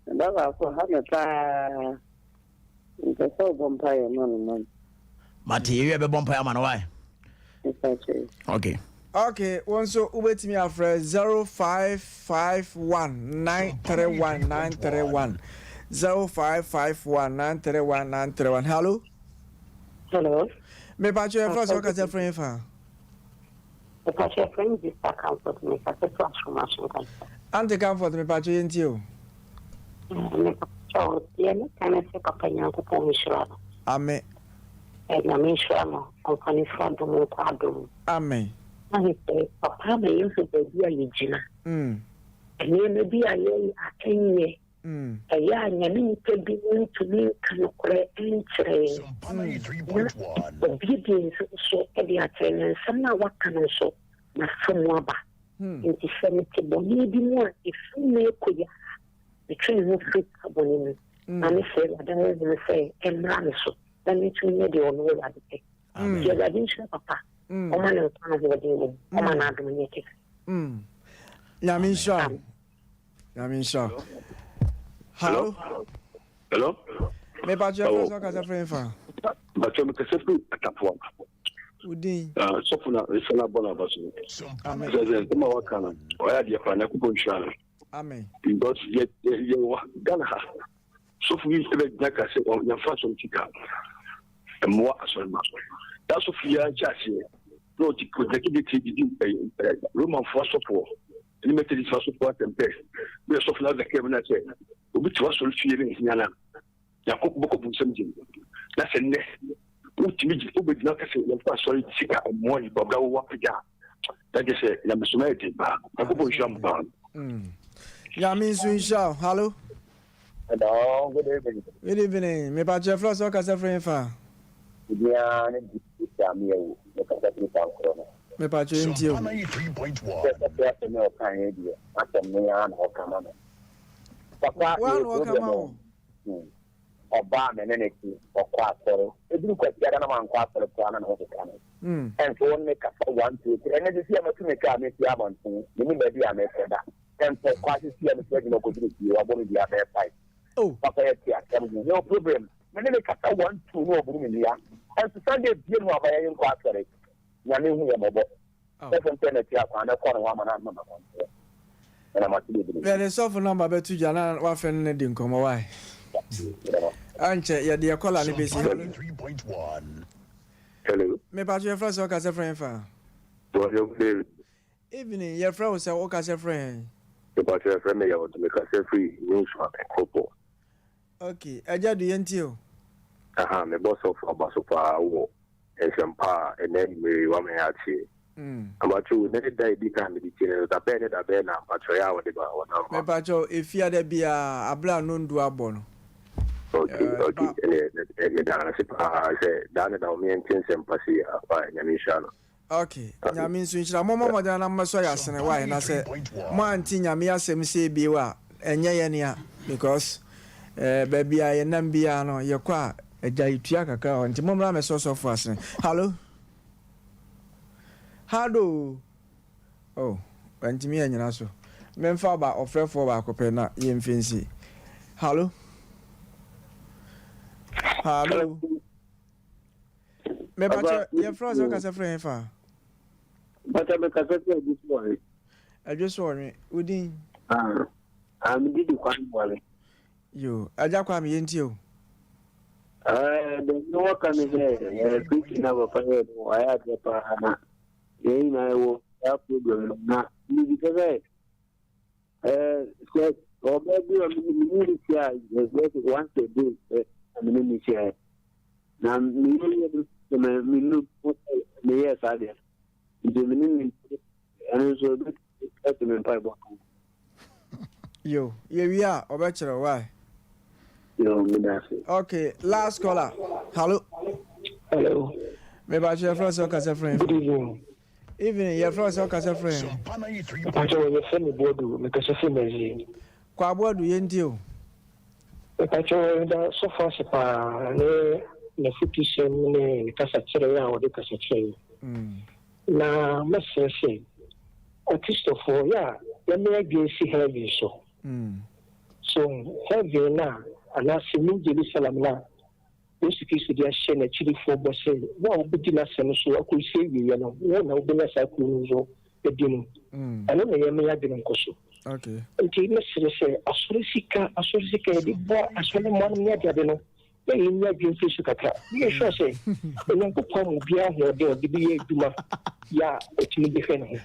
Me ba baako ha me paa. Mpɛ sɛ wobɔ mpaeɛ ma no ma me. Mate yɛwie bɛbɔ mpaeɛ ama no wae. Mpakyɛ. Okay. Ok, wo nso wobɛtumi afrɛ 0551 931 931 0551 931 931. Hallo? Hello. Mepatwo yɛfrɛ sɛ wokasa firi he fa? Mepatwo yɛfrɛ me Sister Comfort, mekasa firi Asomaso Nkwanta. Auntie Comfort mepatwo yɛntie o. Mepatwo deɛ meka ne sɛ papa Nyankopɔn nhyira no. Amen. Nyame nhyira no, ɔmfa ne firi adom nkɔ adom mu. Amen. Ahu sɛ papa ama yɛahu baabi a yɛgyina. Nneɛma bi a yɛyɛ a ɛnyɛ. Ɛyɛ a Nyame nnipa bi ntumi nka nokorɛ nkyerɛ yɛn. Na ɔbuebue nsɛm so de akyerɛ na nsɛm no a waka no nso mafa mu aba. Nti sɛ mete bɔne bi mu a ɛfiri nnɛ rekɔ yi ara metwe me ho firi saa bɔne mu na mesrɛ Awurade honhom sɛ ɛmmra me so na mentumi nyɛ deɛ ɔno Awurade pɛ. Nti Awurade nhyira papa, ɔma no nkwa ne ahoɔden wɔ mu, ɔma n'adom nyɛ kɛse. Nyame nhyira wo. Nyame nhyira wo. Hello. Hello. Me patro yɛ fɛ kasa firi nfa. Patro mi kasa firi Atapoa. Udin. Sɔfo na nsa na bɔ na aba so. Amen. Sɛ sɛ nsɛm a waka no ɔyɛ adeɛ paa Nyankopɔn nhyira no. Amen. Because yɛ yɛ wɔ Ghana ha sɔfo yi bɛ gyina ka sɛ yɛmfa asɔre sika mmoa asɔre ma. Saa sɔfo yi ara nhyɛ aseɛ na ɔte ɔgyina kibiti didi Romanfoɔ asɔfoɔ ne Methodist asɔfoɔ asɛmpɛ. Woyɛ sɔfo na adaka mu na sɛ. Obi te w'asɔre fie na ehia no a, Nyankopɔn bɛkɔ bonsam gyem. Na sɛ nnɛ wotumi gye wobɛgyina ka sɛ yɛmfa asɔre sika mmoa nnipa bra wowɔ apagya a, na kyerɛ sɛ nyamesom ayɛ den paa. Nyankopɔn nhyira mo paa. Nyame nso nhyira wo. Hallo. Hello, good evening. Good evening. Me pa kyerɛ frɛ sɛ ɔkasa firi hefa? Obiara ne di sɛ ame awu. Me kasa firi Pankoro no. Me pa kyerɛ ntie o. Sɛ sɔfo asɛm a ɔka yɛ deɛ, asɛm no ara na ɔka ma me. Papa, Wo yɛwɔ na ɔka problem ma o. wo. Ɔbaa me ne ne te, ɔkɔ asɔre. Ɛduru Kwasiada na mankɔ asɔre koraa na ne ho keka me. Ɛnso wo ne me kasa one, two, three. Ɛnnɛ seesei a matu me kaa mesi abɔnten, mennim baabi a mekɔ da. Ɛnso kɔ asisi a mefiri adwuma kɔduru fie, wabɔ me dua bɛyɛ five. Papa yɛte asɛm ho, yɛwɔ problem. Me ne ne kasa one, two na ɔboro me dua. Ɛnso Sunday bie no aba yɛnkɔ asɔre. Nyame hu yɛn mmɔbɔ. Sɔfo mpɛ na tua kwan mɛkɔ ne hɔ ama no ama me akwankyerɛ. Meda mo ase bebree. Yɛde sɔfo number bɛto dwa na wafrɛ ne no di nkɔmmɔ wai. Ɛnkyɛ yɛde yɛ kɔla no bɛsi. Hello. Hello. Mepatwo yɛfrɛ sɛ wokasɛ frɛ hefa? Bɔdwo good evening. Evening, yɛfrɛ wo sɛ wokasɛ frɛ hɛn? Mepatwo yɛfrɛ me Yaw mekasɛ firi New Suame Kuropɔn. Ok, Agya Du yɛntie o. Aha, mebɔ sɔfo aba so paa wɔ nsɛmpa a ɛnɛ anwummere yi wama yɛateɛ. Mpakyɛw, nnɛ ne da a edi kan a mede tie no no, da bɛn ne da bɛn na mpakyɛw ɛyɛ a wɔde ba wɔn ama? Mepakyɛw, Efiada biara, abere a nondu abɔ no. Ok, ok, ɛneɛ meda no ase paa sɛ daa ne da wɔma yɛnte nsɛmpa sei a, wai, Nyame nhyira no. Ok, Nyame nso nhyira. Mommɔ mmɔden na mommɛsɔ yɛ asene wai, na sɛ moante Nyame asɛm sei bio a, ɛnyɛ yɛn a, because eh, baabi a yɛnam biara no, yɛkɔ a, agya yɛtua kakra hɔ, nti mommra mmɛsɔ sɔfo asene. Hallo? Hallo? Oh, wantumi anyina so. Memfa ba ɔfrɛfoɔ baako pɛ na yɛmfɛ nsi. Hallo? Hallo? Mepakyɛ yɛfrɛ wo sɛ wokasa firi hefa? Mpakyɛ mekasa firi Adwo so ɔwe. Adwo so ɔwe, wo din? Ah, ah me di Kwame Buale. Yo, Agya Kwame yɛntie o. Eh, deɛ me wɔ ka ne sɛ, eh, preaching na papa yɛ no, wayɛ adeɛ paa na yɛn nyinaa yɛwɔ saa problem no na mebisa sɛ Eh, sɛ ɔbaa bi a mene ne hyia a once a day ɛ na mene ne hyia ɛ na meyɛ yɛ no menu meyɛɛ saa deɛ nti mene ne ɛno nso ɛbɛtumi me mpaebɔ ka. Yo, yɛwie a ɔbɛkyerɛ why. Yo, meda ase. Okay, last caller. Hello. Hello. Mebakyerɛ frɛ sɛ ɔkasa frɛ. Good evening. Evening, yɛfrɛ wo sɛ wokasa firi he? Mepakyɛw yɛfrɛ me Boadu, mekasa firi Mazie. Kwaa Boadu, yɛntie o. Mepakyɛw meda sɔfo ase paa ne n'afutusɛm ne ne kasakyerɛ a ɔde kasa kyerɛ yɛn. Na mɛsrɛ sɛ Akristofoɔ yɛ a yɛmma yɛn adwene nsi heaven so. So heaven no a anaasɛ New Jerusalem no a Yesu Kristo de ahyɛ n'akyidifo bɔ sɛ, Wo a wubedi n'asɛm so akosi awieɛ no, wo na wubenya saa kurow no so adi no. Ɛno na yɛmma yɛn adwene nkɔ so. Enti mɛsrɛ sɛ asɔre sika, asɔre sika a yɛde boa asɔre mma nom ne adeade no, na yɛnnya adwene mfiri so kakra. Meyɛ sure sɛ Onyankopɔn ama obiara ahoɔden a ɔde bɛyɛ adwuma yɛ a ɔtumi de hwɛ ne ho.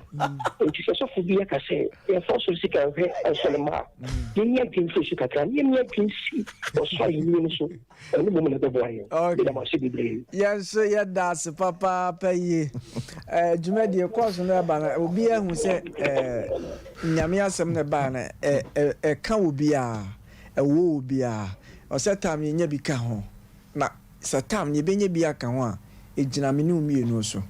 Enti sɛ sɔfo bi aka sɛ yɛmfa asɔre sika nhwɛ asɔre mma a, yɛnnya adwene mfiri so kakra na yɛmma adwene nsi ɔsoro ahenni no so. Ɛno mmom na ɛbɛboa yɛn. Okay. Meda mo ase bebree. Yɛn nso yɛda ase papaapa yie. Eh, dwumadie kɔɔso no ɛba no, obi ahu sɛ eh, Nyame asɛm no ɛbaa no, eh, eh, ɛka obiara, ɛwɔ obiara. Ɔsɛ tam yɛnya bi ka ho. Na sɛ tam no yɛbɛnya bi aka ho a, ɛgyina me ne wo mmienu so.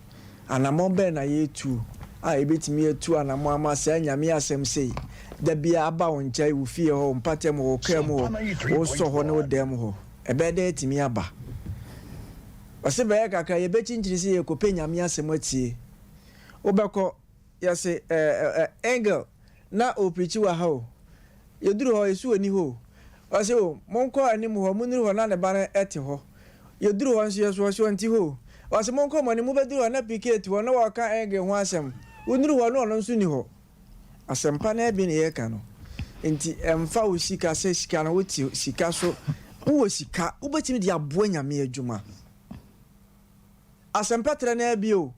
Anammɔn bɛn na yɛretu a yɛbɛtumi atu anammɔn ama saa Nyame asɛm sei da biara aba wo nkyɛn, wo fie hɔ, wo mpatam hɔ, wo kaa mu hɔ, wo sɔ hɔ ne wo dan mu hɔ? Ɛbɛyɛ dɛn atumi aba? Ɔse bɛyɛ kakra yɛbɛkyinkyini sɛ yɛrekɔpɛ Nyame asɛm atie. Wobɛkɔ, yɛse eh eh Engel na ɔrepreachi wɔ ha o. Yɛduru hɔ, yɛse ɔnni hɔ o. Ɔse o, monkɔ anim hɔ, monnuru hɔ na ne ba no te hɔ. Yɛduru hɔ nso yɛse ɔse ɔnte hɔ o. Ɔse monkɔ mo anim, mobɛduru hɔ na PK te hɔ na ɔreka Engel ho asɛm. Wonnuru hɔ na ɔno nso nni hɔ. Asɛmpa no ara bi na yɛreka no. Enti ɛmfa wo sika sɛ sika no wote sika so. Wowɔ sika, wobɛtumi de aboa Nyame adwuma. Asɛmpa trɛ no ara bi o.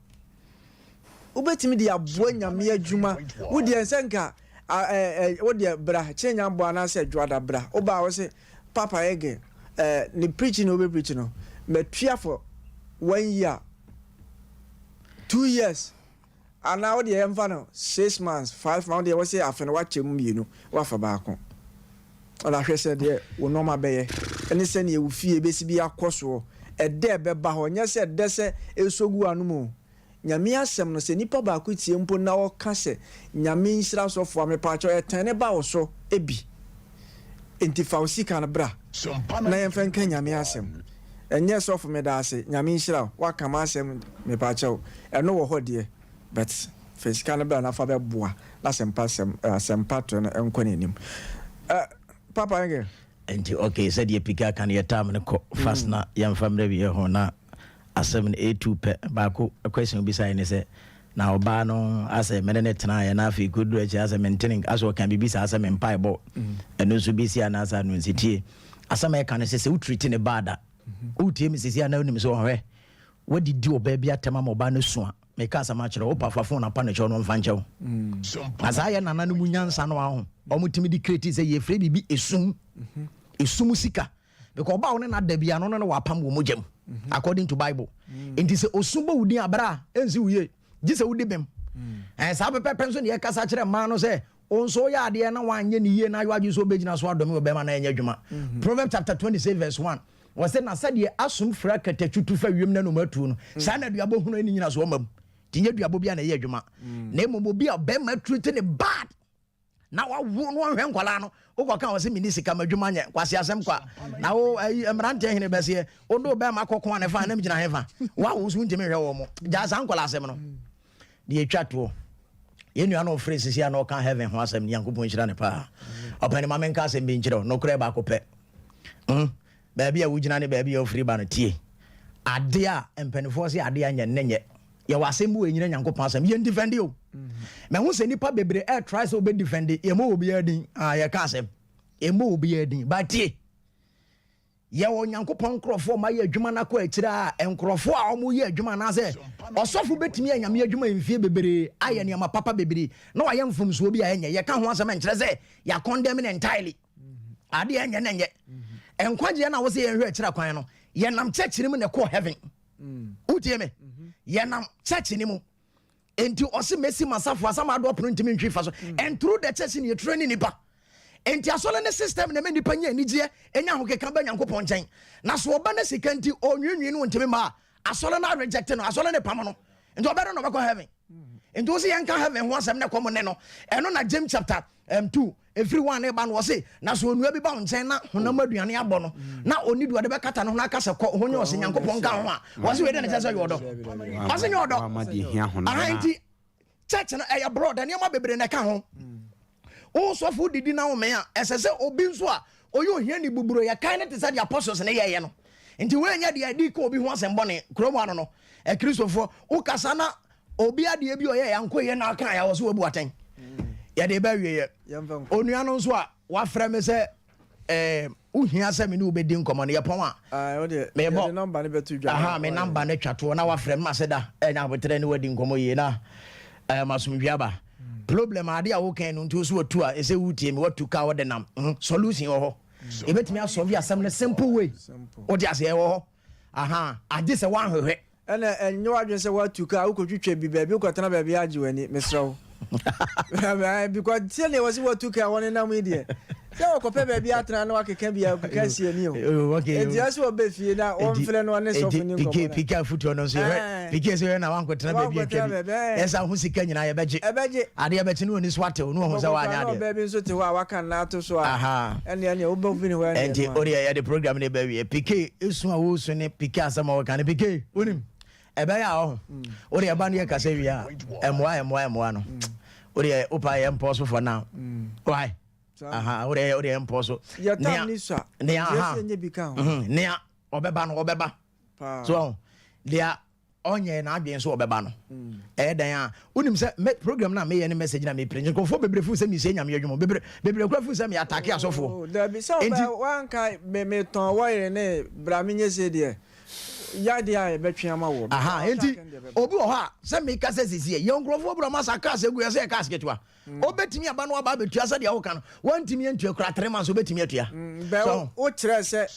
Wobɛtumi de aboa Nyame adwuma. Wo deɛ nsɛ nka. Ɛ ɛ wo deɛ bra kyerɛ nya bɔ anaasɛ dwoada bra. Wo ba a wo se Papa Ege ɛ ne preaching na wobɛ preach no matua for one year, 2 years anaa wo deɛ yɛmfa no 6 months, 5 months. Wo deɛ wo se afe no wakyɛ mu mmienu, wafa baako. Ɔna hwɛ sɛ deɛ wo nneɛma bɛyɛ ɛne sɛdeɛ wo fie bɛsi bi akɔ soɔ. Ɛdɛ ɛbɛba hɔ nyɛ sɛ ɛdɛ sɛ ɛsɔ gu anom o. Nyame asɛm no, sɛ nipa baako tie mpo na ɔka sɛ Nyame nhyira sɔfoɔ a, mepaakyɛw, ɛtɛn ne ba wo so bi. Nti fa wo sika no bra na yɛmfa nka Nyame asɛm. Ɛnyɛ sɔfo meda ase, Nyame nhyira wo, woaka m'asɛm, mepaakyɛw, ɛno wɔ hɔ deɛ, but fa sika no bra na fa bɛboa na asɛmpa asɛm, asɛmpa trɛ no nkɔ n'anim. Eh, Papa Engel. Nti okay, sɛdeɛ Pika aka no, yɛ time no kɔ fast na yɛmfa mmerɛ bi yɛ ho na asɛm no ɛtu pɛ baako. Question obisaeɛ ne sɛ na ɔbaa no asɛ mene ne tenaeɛ na afei kɔduru akyi asɛ mentene asɛ ɔka biribi saa sɛ mempaebɔ ɛno nso bɛsi anaasɛ ano nsi. Tie asɛm a ɛka no sɛ wotiriti ne baada wotie me sisi a na wonim sɛ ɔhwɛ wadidi ɔbaa bi atɛm ama ɔbaa no su a, meka asɛm akyerɛ wo pa fa phone apa no kyɛw no ɔmfa nkyɛw. Na saa yɛ nana no mu nyansa no aho ɔmotumi de create sɛ yɛfrɛ biribi esum esum sika, because ɔbaa wo ne nada bia no no ne wapam wɔ mogya mu according to Bible. Nti sɛ osu bɔ wo din abrɛ a, ɛnsi wo yie gye sɛ wodi bem. Ɛn saa pɛpɛpɛ nso ne yɛkasa kyerɛ mmaa no sɛ wo nso woyɛ adeɛ na woanyɛ ne yie na ayɔ adwene sɛ wobɛgyina so adɔme wɔ bɛrima na ɛnyɛ adwuma. Proverbs chapter 26 verse 1, wɔ sɛ na sɛdeɛ asom fira katakyi tu fa wiem na noma tuo no, saa na aduabɔ hunu ani nyina so ɔma mu. Nti nyɛ duabɔ bi a na ɛyɛ adwuma, na mmom obi a bɛrima treat ne bad na wawo no ɔnhwɛ nkwalaa no, wokɔka wɔ sɛ menni sika ma adwuma nyɛ nkwase asɛm kwa na wo ayi mmeranteɛ hene bɛseɛ wode wo bɛrima kɔko a ne fa nam gyina he fa woawo so wontumi nhwɛ wɔ mo gyaa saa nkwalaa asɛm no. Deɛ ɛtwa toɔ, yɛn nua no ɔfrɛ sisi a na ɔka heaven ho asɛm no, Nyankopɔn nhyira ne paa. Ɔpɛne ma menka asɛm bi nkyerɛ wo, nokorɛ baako pɛ. Baabi a wogyina ne baabi a wofiri ba no, tie. Adeɛ a mpanimfoɔ se adeɛ a nyɛ nnɛ nyɛ. Yɛwɔ asɛm bi wɔ ɛnyina Nyankopɔn asɛm. Yɛn defend o. Mahu sɛ nnipa bebree ɛretry sɛ wɔbɛ defend. Yɛmmɔ obiara din. Ah, yɛka asɛm. Yɛmmɔ obiara din. But tie. Yɛwɔ Nyankopɔn nkurɔfoɔ ma yɛ adwuma no akɔ akyire a, nkurɔfoɔ a wɔyɛ adwuma anaasɛ ɔsɔfo bɛtumi ayɛ Nyame adwuma mfie bebree, ayɛ nneɛma papa bebree, na wayɛ mfomsoɔ bi a ɛnyɛ. Yɛka ho asɛm ɛnkyerɛ sɛ yɛakɔndɛm no entirely. Adeɛ ɛnyɛ na ɛnyɛ. Nkwagyeɛ no a wosɛ yɛnhwɛ akyira kwan no, yɛnam church no mu na ɛkɔɔ heaven. Wotie me? Yɛnam church no mu. Enti ɔse mɛsi m'asafo asam adoɔ pono ntumi ntwi fa so. And through the church ne yɛturo ne nipa. Enti asɔre ne system na ɛma nipa nya anigyeɛ, ɛnya ahokeka ba Nyankopɔn nkyɛn. Na so ɔba na sika nti ɔnwiinwii no ntumi mma a, asɔre no areject no, asɔre no pam no. Nti ɔbɛdɛn na ɔbɛkɔ heaven? Nti wo se yɛnka heaven ho asɛm na ɛkɔm ne no. Ɛno na James chapter 2 ɛfiri 1 ne ba no, ɔse na sɛ onua bi ba wo nkyɛn na honam aduane abɔ no na ɔni deɛ ɔde bɛkata ne ho no aka sɛ kɔ ho nyɛ ɔse Nyankopɔn nka ho a, wɔse wei de ne kyɛ sɛ yɛ ɔdɔ. Ɔse nyɛ ɔdɔ. Aha nti church no ɛyɛ broad, nneɛma bebree na ɛka ho. Wo sɔfo didi na wo mɛn a, ɛsɛ sɛ obi nso a ɔyɛ ohia ne buburo yɛ kan ne te sɛ deɛ apostles ne yɛyɛ no. Nti wei nyɛ deɛ ɛde ka obi ho asɛm bɔne kurom ano no. Akristofoɔ wokasa na obi adeɛ bi ɔyɛ yankɔ yɛ na aka yɛ wɔ so wabu atɛn. Yɛde bɛ wie yɛ onua no nso a wafrɛ me sɛ wohia sɛ me ne wobɛdi nkɔmmɔ no, yɛpɔn a mebɔ aha me namba no atwa toɔ na wafrɛ me ma sɛ da ɛnya aboterɛ ne wadi nkɔmmɔ yie na masomdwe aba. Problem ade a wokan no nti wo so watu a ɛsɛ wotie me watu ka wode nam solution wɔ hɔ, yɛbɛtumi asɔve asɛm no simple way. Wote aseɛ? Ɛwɔ hɔ aha agye sɛ woanhwehwɛ. Ɛna ɛnyɛ w'adwene sɛ woatu kaa wokɔtwitwa bi baabi wokɔtena baabi agye w'ani, mesrɛ wo, because sɛdeɛ wɔ sɛ woatu kaa wɔnenam yi deɛ, sɛ wɔkɔpɛ baabi atena na wakeka bi a ɔkeka si ani o. Enti ɛsɛ wɔbɛ fie na wɔmfrɛ no ɔne sɔfo ni nkɔmmɔ. Pike afotuo no nso yɛhwɛ pike sɛ yɛ na wankɔtena baabi atwa bi ɛsɛ ho sika nyinaa yɛbɛgye ɛbɛgye adeɛ bɛkye ne ɔni so atew ne ɔho sɛ woanyɛ adeɛ. Ɔbaa bi nso te hɔ a waka nna ato so a ɛne ɛne wobɛfi ne hɔ ɛne. Enti wodeɛ yɛde program no bɛwie. Pike esu a wosu ne pike asɛm a wɔka ne pike wonim ɛbɛyɛ a ɔho wode ɛba no yɛ kasa wie a ɛmmoa ɛmmoa ɛmmoa no wodeɛ wopa yɛ mpɔ so for now. Why? Aha wode wode mpɔ so. Nea nea aha nea ɔbɛba no ɔbɛba so deɛ ɔnyɛ n'adwene nso ɔbɛba no ɛyɛ dan a wonim sɛ me program na meyɛ ne message na mepere nkurɔfoɔ bebree feel sɛ mesie Nyame adwuma, bebree bebree kora feel sɛ me atake asɔfoɔ. Oh, dabi sɛ ɔbɛ wanka me metɔn wɔyere ne bra menyɛ sei deɛ yadeɛ a yɛbɛtwe ama wɔ. Aha enti obi wɔ hɔ a sɛ meka sɛ sisiɛ yɛ nkurɔfoɔ bra ma sa cars agu yɛ sɛ yɛ cars ketewa. Obetumi aba no aba abetua sɛdeɛ woka no. Wantumi antua koraa 3 months obetumi atua. Bɛ So wokyerɛ sɛ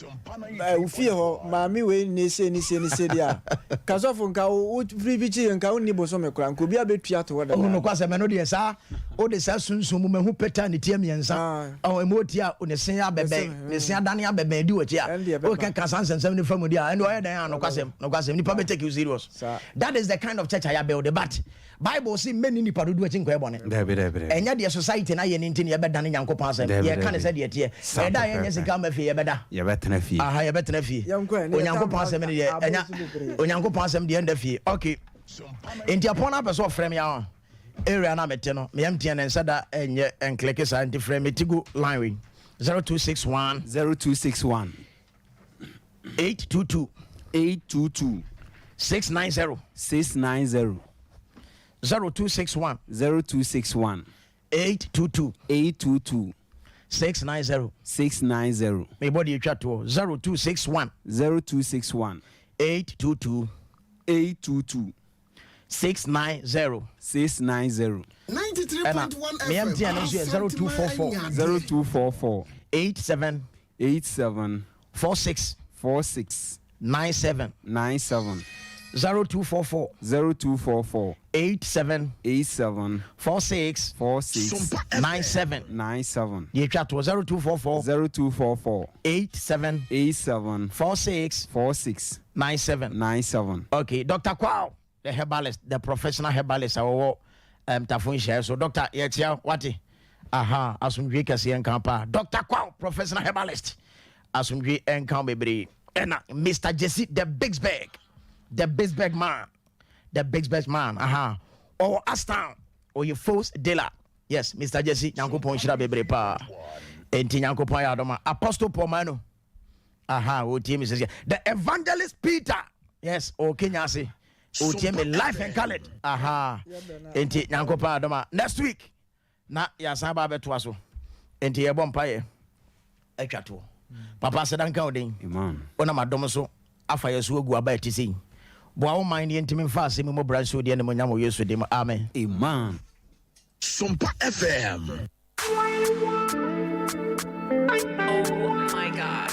wo fie hɔ maame wei ne sei ne sei ne sei deɛ a, ka sɔfo nka wo firi bi kyi nka wonni bosome koraa nka obi abɛtua to hɔ Ɔhu dada. nokwasɛm ɛno deɛ saa wode saa sunsum mu mahu pɛtɛ a ne ti mmiɛnsa ɔho emu ɔti a ne se abɛbɛn ne se adane abɛbɛn di wɔkyi a woka ka saa nsɛnsɛm no fa mu di a ɛne ɔyɛ dɛn a nokwasɛm nokwasɛm nipa bɛ take you serious. That is the kind of church a yɛabuild, but Bible se mɛni nipa dodoɔ akyi nkɔyɛ bɔne. Dabi, dabi, dabi. Ɛnyɛ deɛ society no ayɛ no nti na yɛbɛdane Nyankopɔn asɛm. Dabi, Yɛka no dabi. sɛdeɛ ɛteɛ. Saa Ɛda a yɛnyɛ pɛpɛɛpɛ. sika mma fie, yɛbɛda. Yɛbɛtena fie. Aha, yɛbɛtena fie. Yɛnkɔ ɛ, ne yɛta Onyankopɔn asɛm no deɛ, abɔ ɛnya, so bebree. Onyankopɔn asɛm deɛ ɛnda fie. Okay. Nti apɔn no apɛ sɛ ɔfrɛ me a, area no a mete no, me MTN nsa da ɛnyɛ ɛnkleke saa, nti frɛ me Tigo line wei. 0261 0261 822 822 690 690 0261 0261 822 822 690 690. Mebɔ deɛ ɛtwa toɔ, 0261 0261 822 822 690. 690. Ɛna me MTN no nso yɛ 0244 0244 87 87 46 46 97. 97. 0244 0244 87 87 46 46 97. 97. Deɛ ɛtwa toɔ, 0244 0244 87 87 46 46 97. 97. Okay, Dr. Kwao, the herbalist, the professional herbalist a wɔwɔ Tafo nhyiaeɛ so. Doctor, yɛkyia wate. Aha, asomdwe kɛseɛ nka paa. Dr. Kwao, professional herbalist. Asomdwe nka bebree. Ɛna Mr. Jesse, the Bigsberg, the Bigsberg man, the Bigsberg man. Aha, ɔwɔ Astown, ɔyɛ Foes dealer. Yes, Mr. Jesse, Nyankopɔn nhyira bebree paa. Enti Nyankopɔn ayɛ adɔma. Apostle Paul Mano. Aha, otie me sɛ the evangelist Peter. Yes, ɔkenya ase. Otie me life and colored. Aha. Enti Nyankopɔn adɔma. Next week na yɛasan ba abɛtoa so. Enti yɛbɔ mpaeɛ atwa toɔ. Papa, aseda nka wo den. Amen. Wonam adom so afa yɛ so agu aba ɛte sei. Boa wo man ne yɛntumi mfa asɛm mu mmɔbra nsuo deɛ ne monyam wɔ Yesu dim. Amen. Amen. Sompa FM. Oh my God.